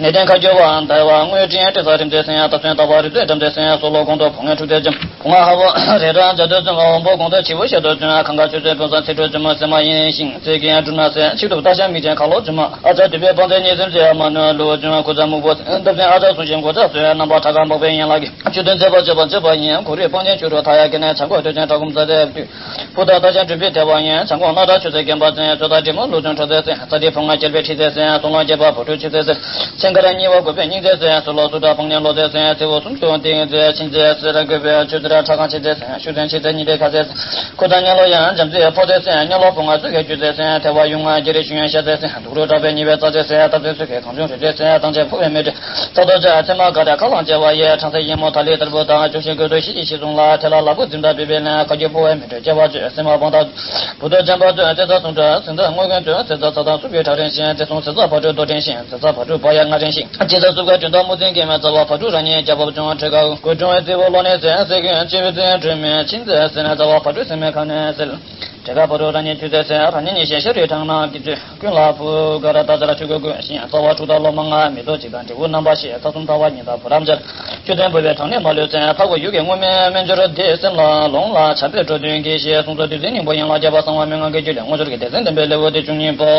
ནད་ལྡན་ཁ་སྦྱོར་བ། ཟླ་བ་དངོས་འབྲེལ་སྤྲོད་ས་རིམ་ཚེ་སེང་། རྟ་ཚོན་ལྟ་བ་རི་ཚོད་འགྲམ་ཚེ་སེང་། སྲོག་ལོ་གོང་དུ་བུ་ངན་འཁྲུག་ཚེ་འཇམ། བུ་ང་ཧ་བོ་རེ་ར་འཇའ་སྟོད་བཙུན་མ། འོམ་པོ་གོང་དུ་བྱི་བོ་ཞལ་དུ་བཙུན། གང་ག་ཆུ་ཚོད་སྤུན་ས་ཚེ་དྲུག་བཙུན་མོ་སེ་མ་ཡིན་ཞིང་། ཚེ་གི་འབྲུ་ན་སེ་ཆིག་ཐུབ་རྟ་ཤ་མིག་ཅན་ཁ་ལོ་བཙུན་མ། ཨ་ཅག་དུད་པའི་སྤང་ཚེ་ཉེ་སེམས་ཚེ་མ་ནུ་ལུ་བཙུན། ཁུ་ཚ་སྨུག་པོ་འདབ་ཚན་ཨ་ཅག་སུན་ཞིང་གོ་ཚ་སོས། རྣམ་པ་ཁྲ་ཁ་འབག་པའི་ཡན་ལག་གི་ཆུ་ཚོད་མཛེས་པ་བཅོས་པ་མཛེས་པ་ཡིན། གོ་རེ་སྤང་ཆེན་ཆུ་རུ་ཐ་ཡ་གི་ནས་བྱ་མགོ་སྟོད་ཅན་གྲ་གུམ་ས་ཚེ་དུས། ཕུ་ཐག་རྟ་ཅན་གྲུམ་པའི་ཐལ་བ་ཡིན། བྱང་ཁོག་སྣ་ཁྲ་ཆུ་ཚོད་རྒན་པ་ཚེ། ཚོད་ལྟ་འབྲི་མོ་ལུག་ཆུང་ཁྲོ་ཚེ་ཚེ། ས་དེ་ཕོ་ང་སྐྱེར་པའི་ཁྲི་ཚེ་ཚེ། སོང་ལོ་སྐྱེས་པ་བུ་ཕྲུག་ཆུ་ཚེ་ཚེ། སེང་དཀར་གཉིས་པ་དགོས་པའི་སྙིང་ཚེ་ཚེ། སུ་ལོ་སུ་དྲ་ཕང་ཉན་ལོ་ཚེ་ཚེ། ཚེ་བོ་སུམ་ཅུ་ཏིང་ཚེ་ཆིང་ཚེ་ཚེ་ར་དགོས་པའི་ཆུ་ཚེ་ར་ཁྲ་ཁང་ཆེ་ཚེ་ཚེ། ཤུ་ཚན་ཆེ་ཚེ་གཉིས་པའི་ཁ་ཚེ་ཚེ། ཁུ་ཐང་ཉན་ལོ་ཡང་འཇམ་ཚེ་ཕོ་ཚེ་ཚེ། ཉན་ལོ་ཕོ་ང་ཚུ་གའི་ཆུ་ཚེ་ཚེ། ཐལ་བ་ཡུང་ང་རྒྱ་རི་ཤུ་ཡང་ཤ་ཚེ་ཚེ། དུག་རུ་དྲག་པའི་ཉེས་པའི་རྩ་ཚེ་ཚེ། རྟ་ཚེ་ཚུ་གའི་གང་བྱུང་རི་ཚེ་ཚེ། དང་ཆེ་ཕོ་བའི་མེ་དྲི་རྩ་དོ་ཅག་ཚེ་མ་ག་དྲ་ཁ་ལང་བྱེ་བ་ཡེ། ཁྲང་ཚེ་ཡེ་མོ་ཐ་ལི་ཏར་བུ་དང་བཅུ་བཞི་དགོས་དོ་ཤི་ཅི་ཤི་སོང་ལ། ཐལ་ལ་ལ་བུ་འཛིན་གྲྭ་པི་པེ་ལན་ཁ་རྒྱུ་ཕོ་བའི་མེ་དྲི་བྱེ་བ་བཅུ་སེམས་མ་བང་དང་། བུ་ཏོ་ཅན་པ་ཚོས་ཚེ་ཚ་སུམ་ཁྲ་སེམས་ཚ་དངོས་ཀུན་ཚོས་ཚེ་ཚ་ཚ་དང་སུ་གི་ཁྲག་རིང་ཞིང་། ཚེ་སྲུང་ཚེ་ཚ་ཕ་ཕྲུག་རྡོ་འཕྲེང་ཞིང་། ཚེ་ཚ་ཕ་ཕྲུག་པ་ཡ་ང་རིང་ཞིང་། ཚེ་ཚ་ཕ་ཕྲུག་རྡོ་འཕྲེང་ཞིང་། ཚེ་ཚ་སུབ་ཀ་ཅུང་ཏོ་མུ་ཙིང་གི་མེ་ཚ་བ་ཕ་ཕྲུག་རང་ཉིད་རྒྱ་བབ་ཅུང་ཁྲེ་ཀ་གོ་ཀྲུང་བའི་རྩེ་བོ་ལོ་ནས་ཚེ་ཚེ་གི་ཅི་བི་ཚེ་འཁྲུལ་མེད་ཆིན་ཚེ་ཟེར་ན་ཚ་བ་ཕ་ཕྲུག་སེམས་མེད་ཁ་ནས་སེལ། ཁྲེ་ཀ་ཕ་ཕྲུག་རང་ཉིད་ཆུ་ཚེ་ཚེ་རང་ཉིད་ཉིད་ཤེས་ཤ་རུས་ཁྲག་ནང་གི་ཚུལ་ཀུན་ལ་ཕུ་ག་ར་ཏ་ཙ་ར་ཆུ་གོས་གོས་ཤིང་ཚ་བ་ཕྲུག་དང་ལོ་མ་ང་མེ་ཏོག་ཅིག་དང་འབྲས་བུ་རྣམ་པ་ཤེས་ཚ་གསུམ་ཚ་བ་ཉིད་དང་བུ་རམ་སྦྱར། ཆུ་ཚན་བུ་བའི་གྲངས་ནི་མ་ལུས་ཚན་ཕ་གོ་ཡུ་གའི་སྔོ་སྨན་སྨན་སྦྱོར་འདི་སེམས་ལ་ལོང་ལ་བྱམས་པའི་འགྲོ་དོན་གྱི་ཞེས་གསུངས་སོ། བདུད་རྩི་སྙིང་པོ་ཡན་ལག་བརྒྱད་པ་གསང་བ་མན་ངག་གི་རྒྱུད་ལས་དངོས་འབྱོར་གྱི་སྡེ་ཚན་བདུན་པའི་ལེའུ་སྟེ་བཅུ་གཉིས་པའོ།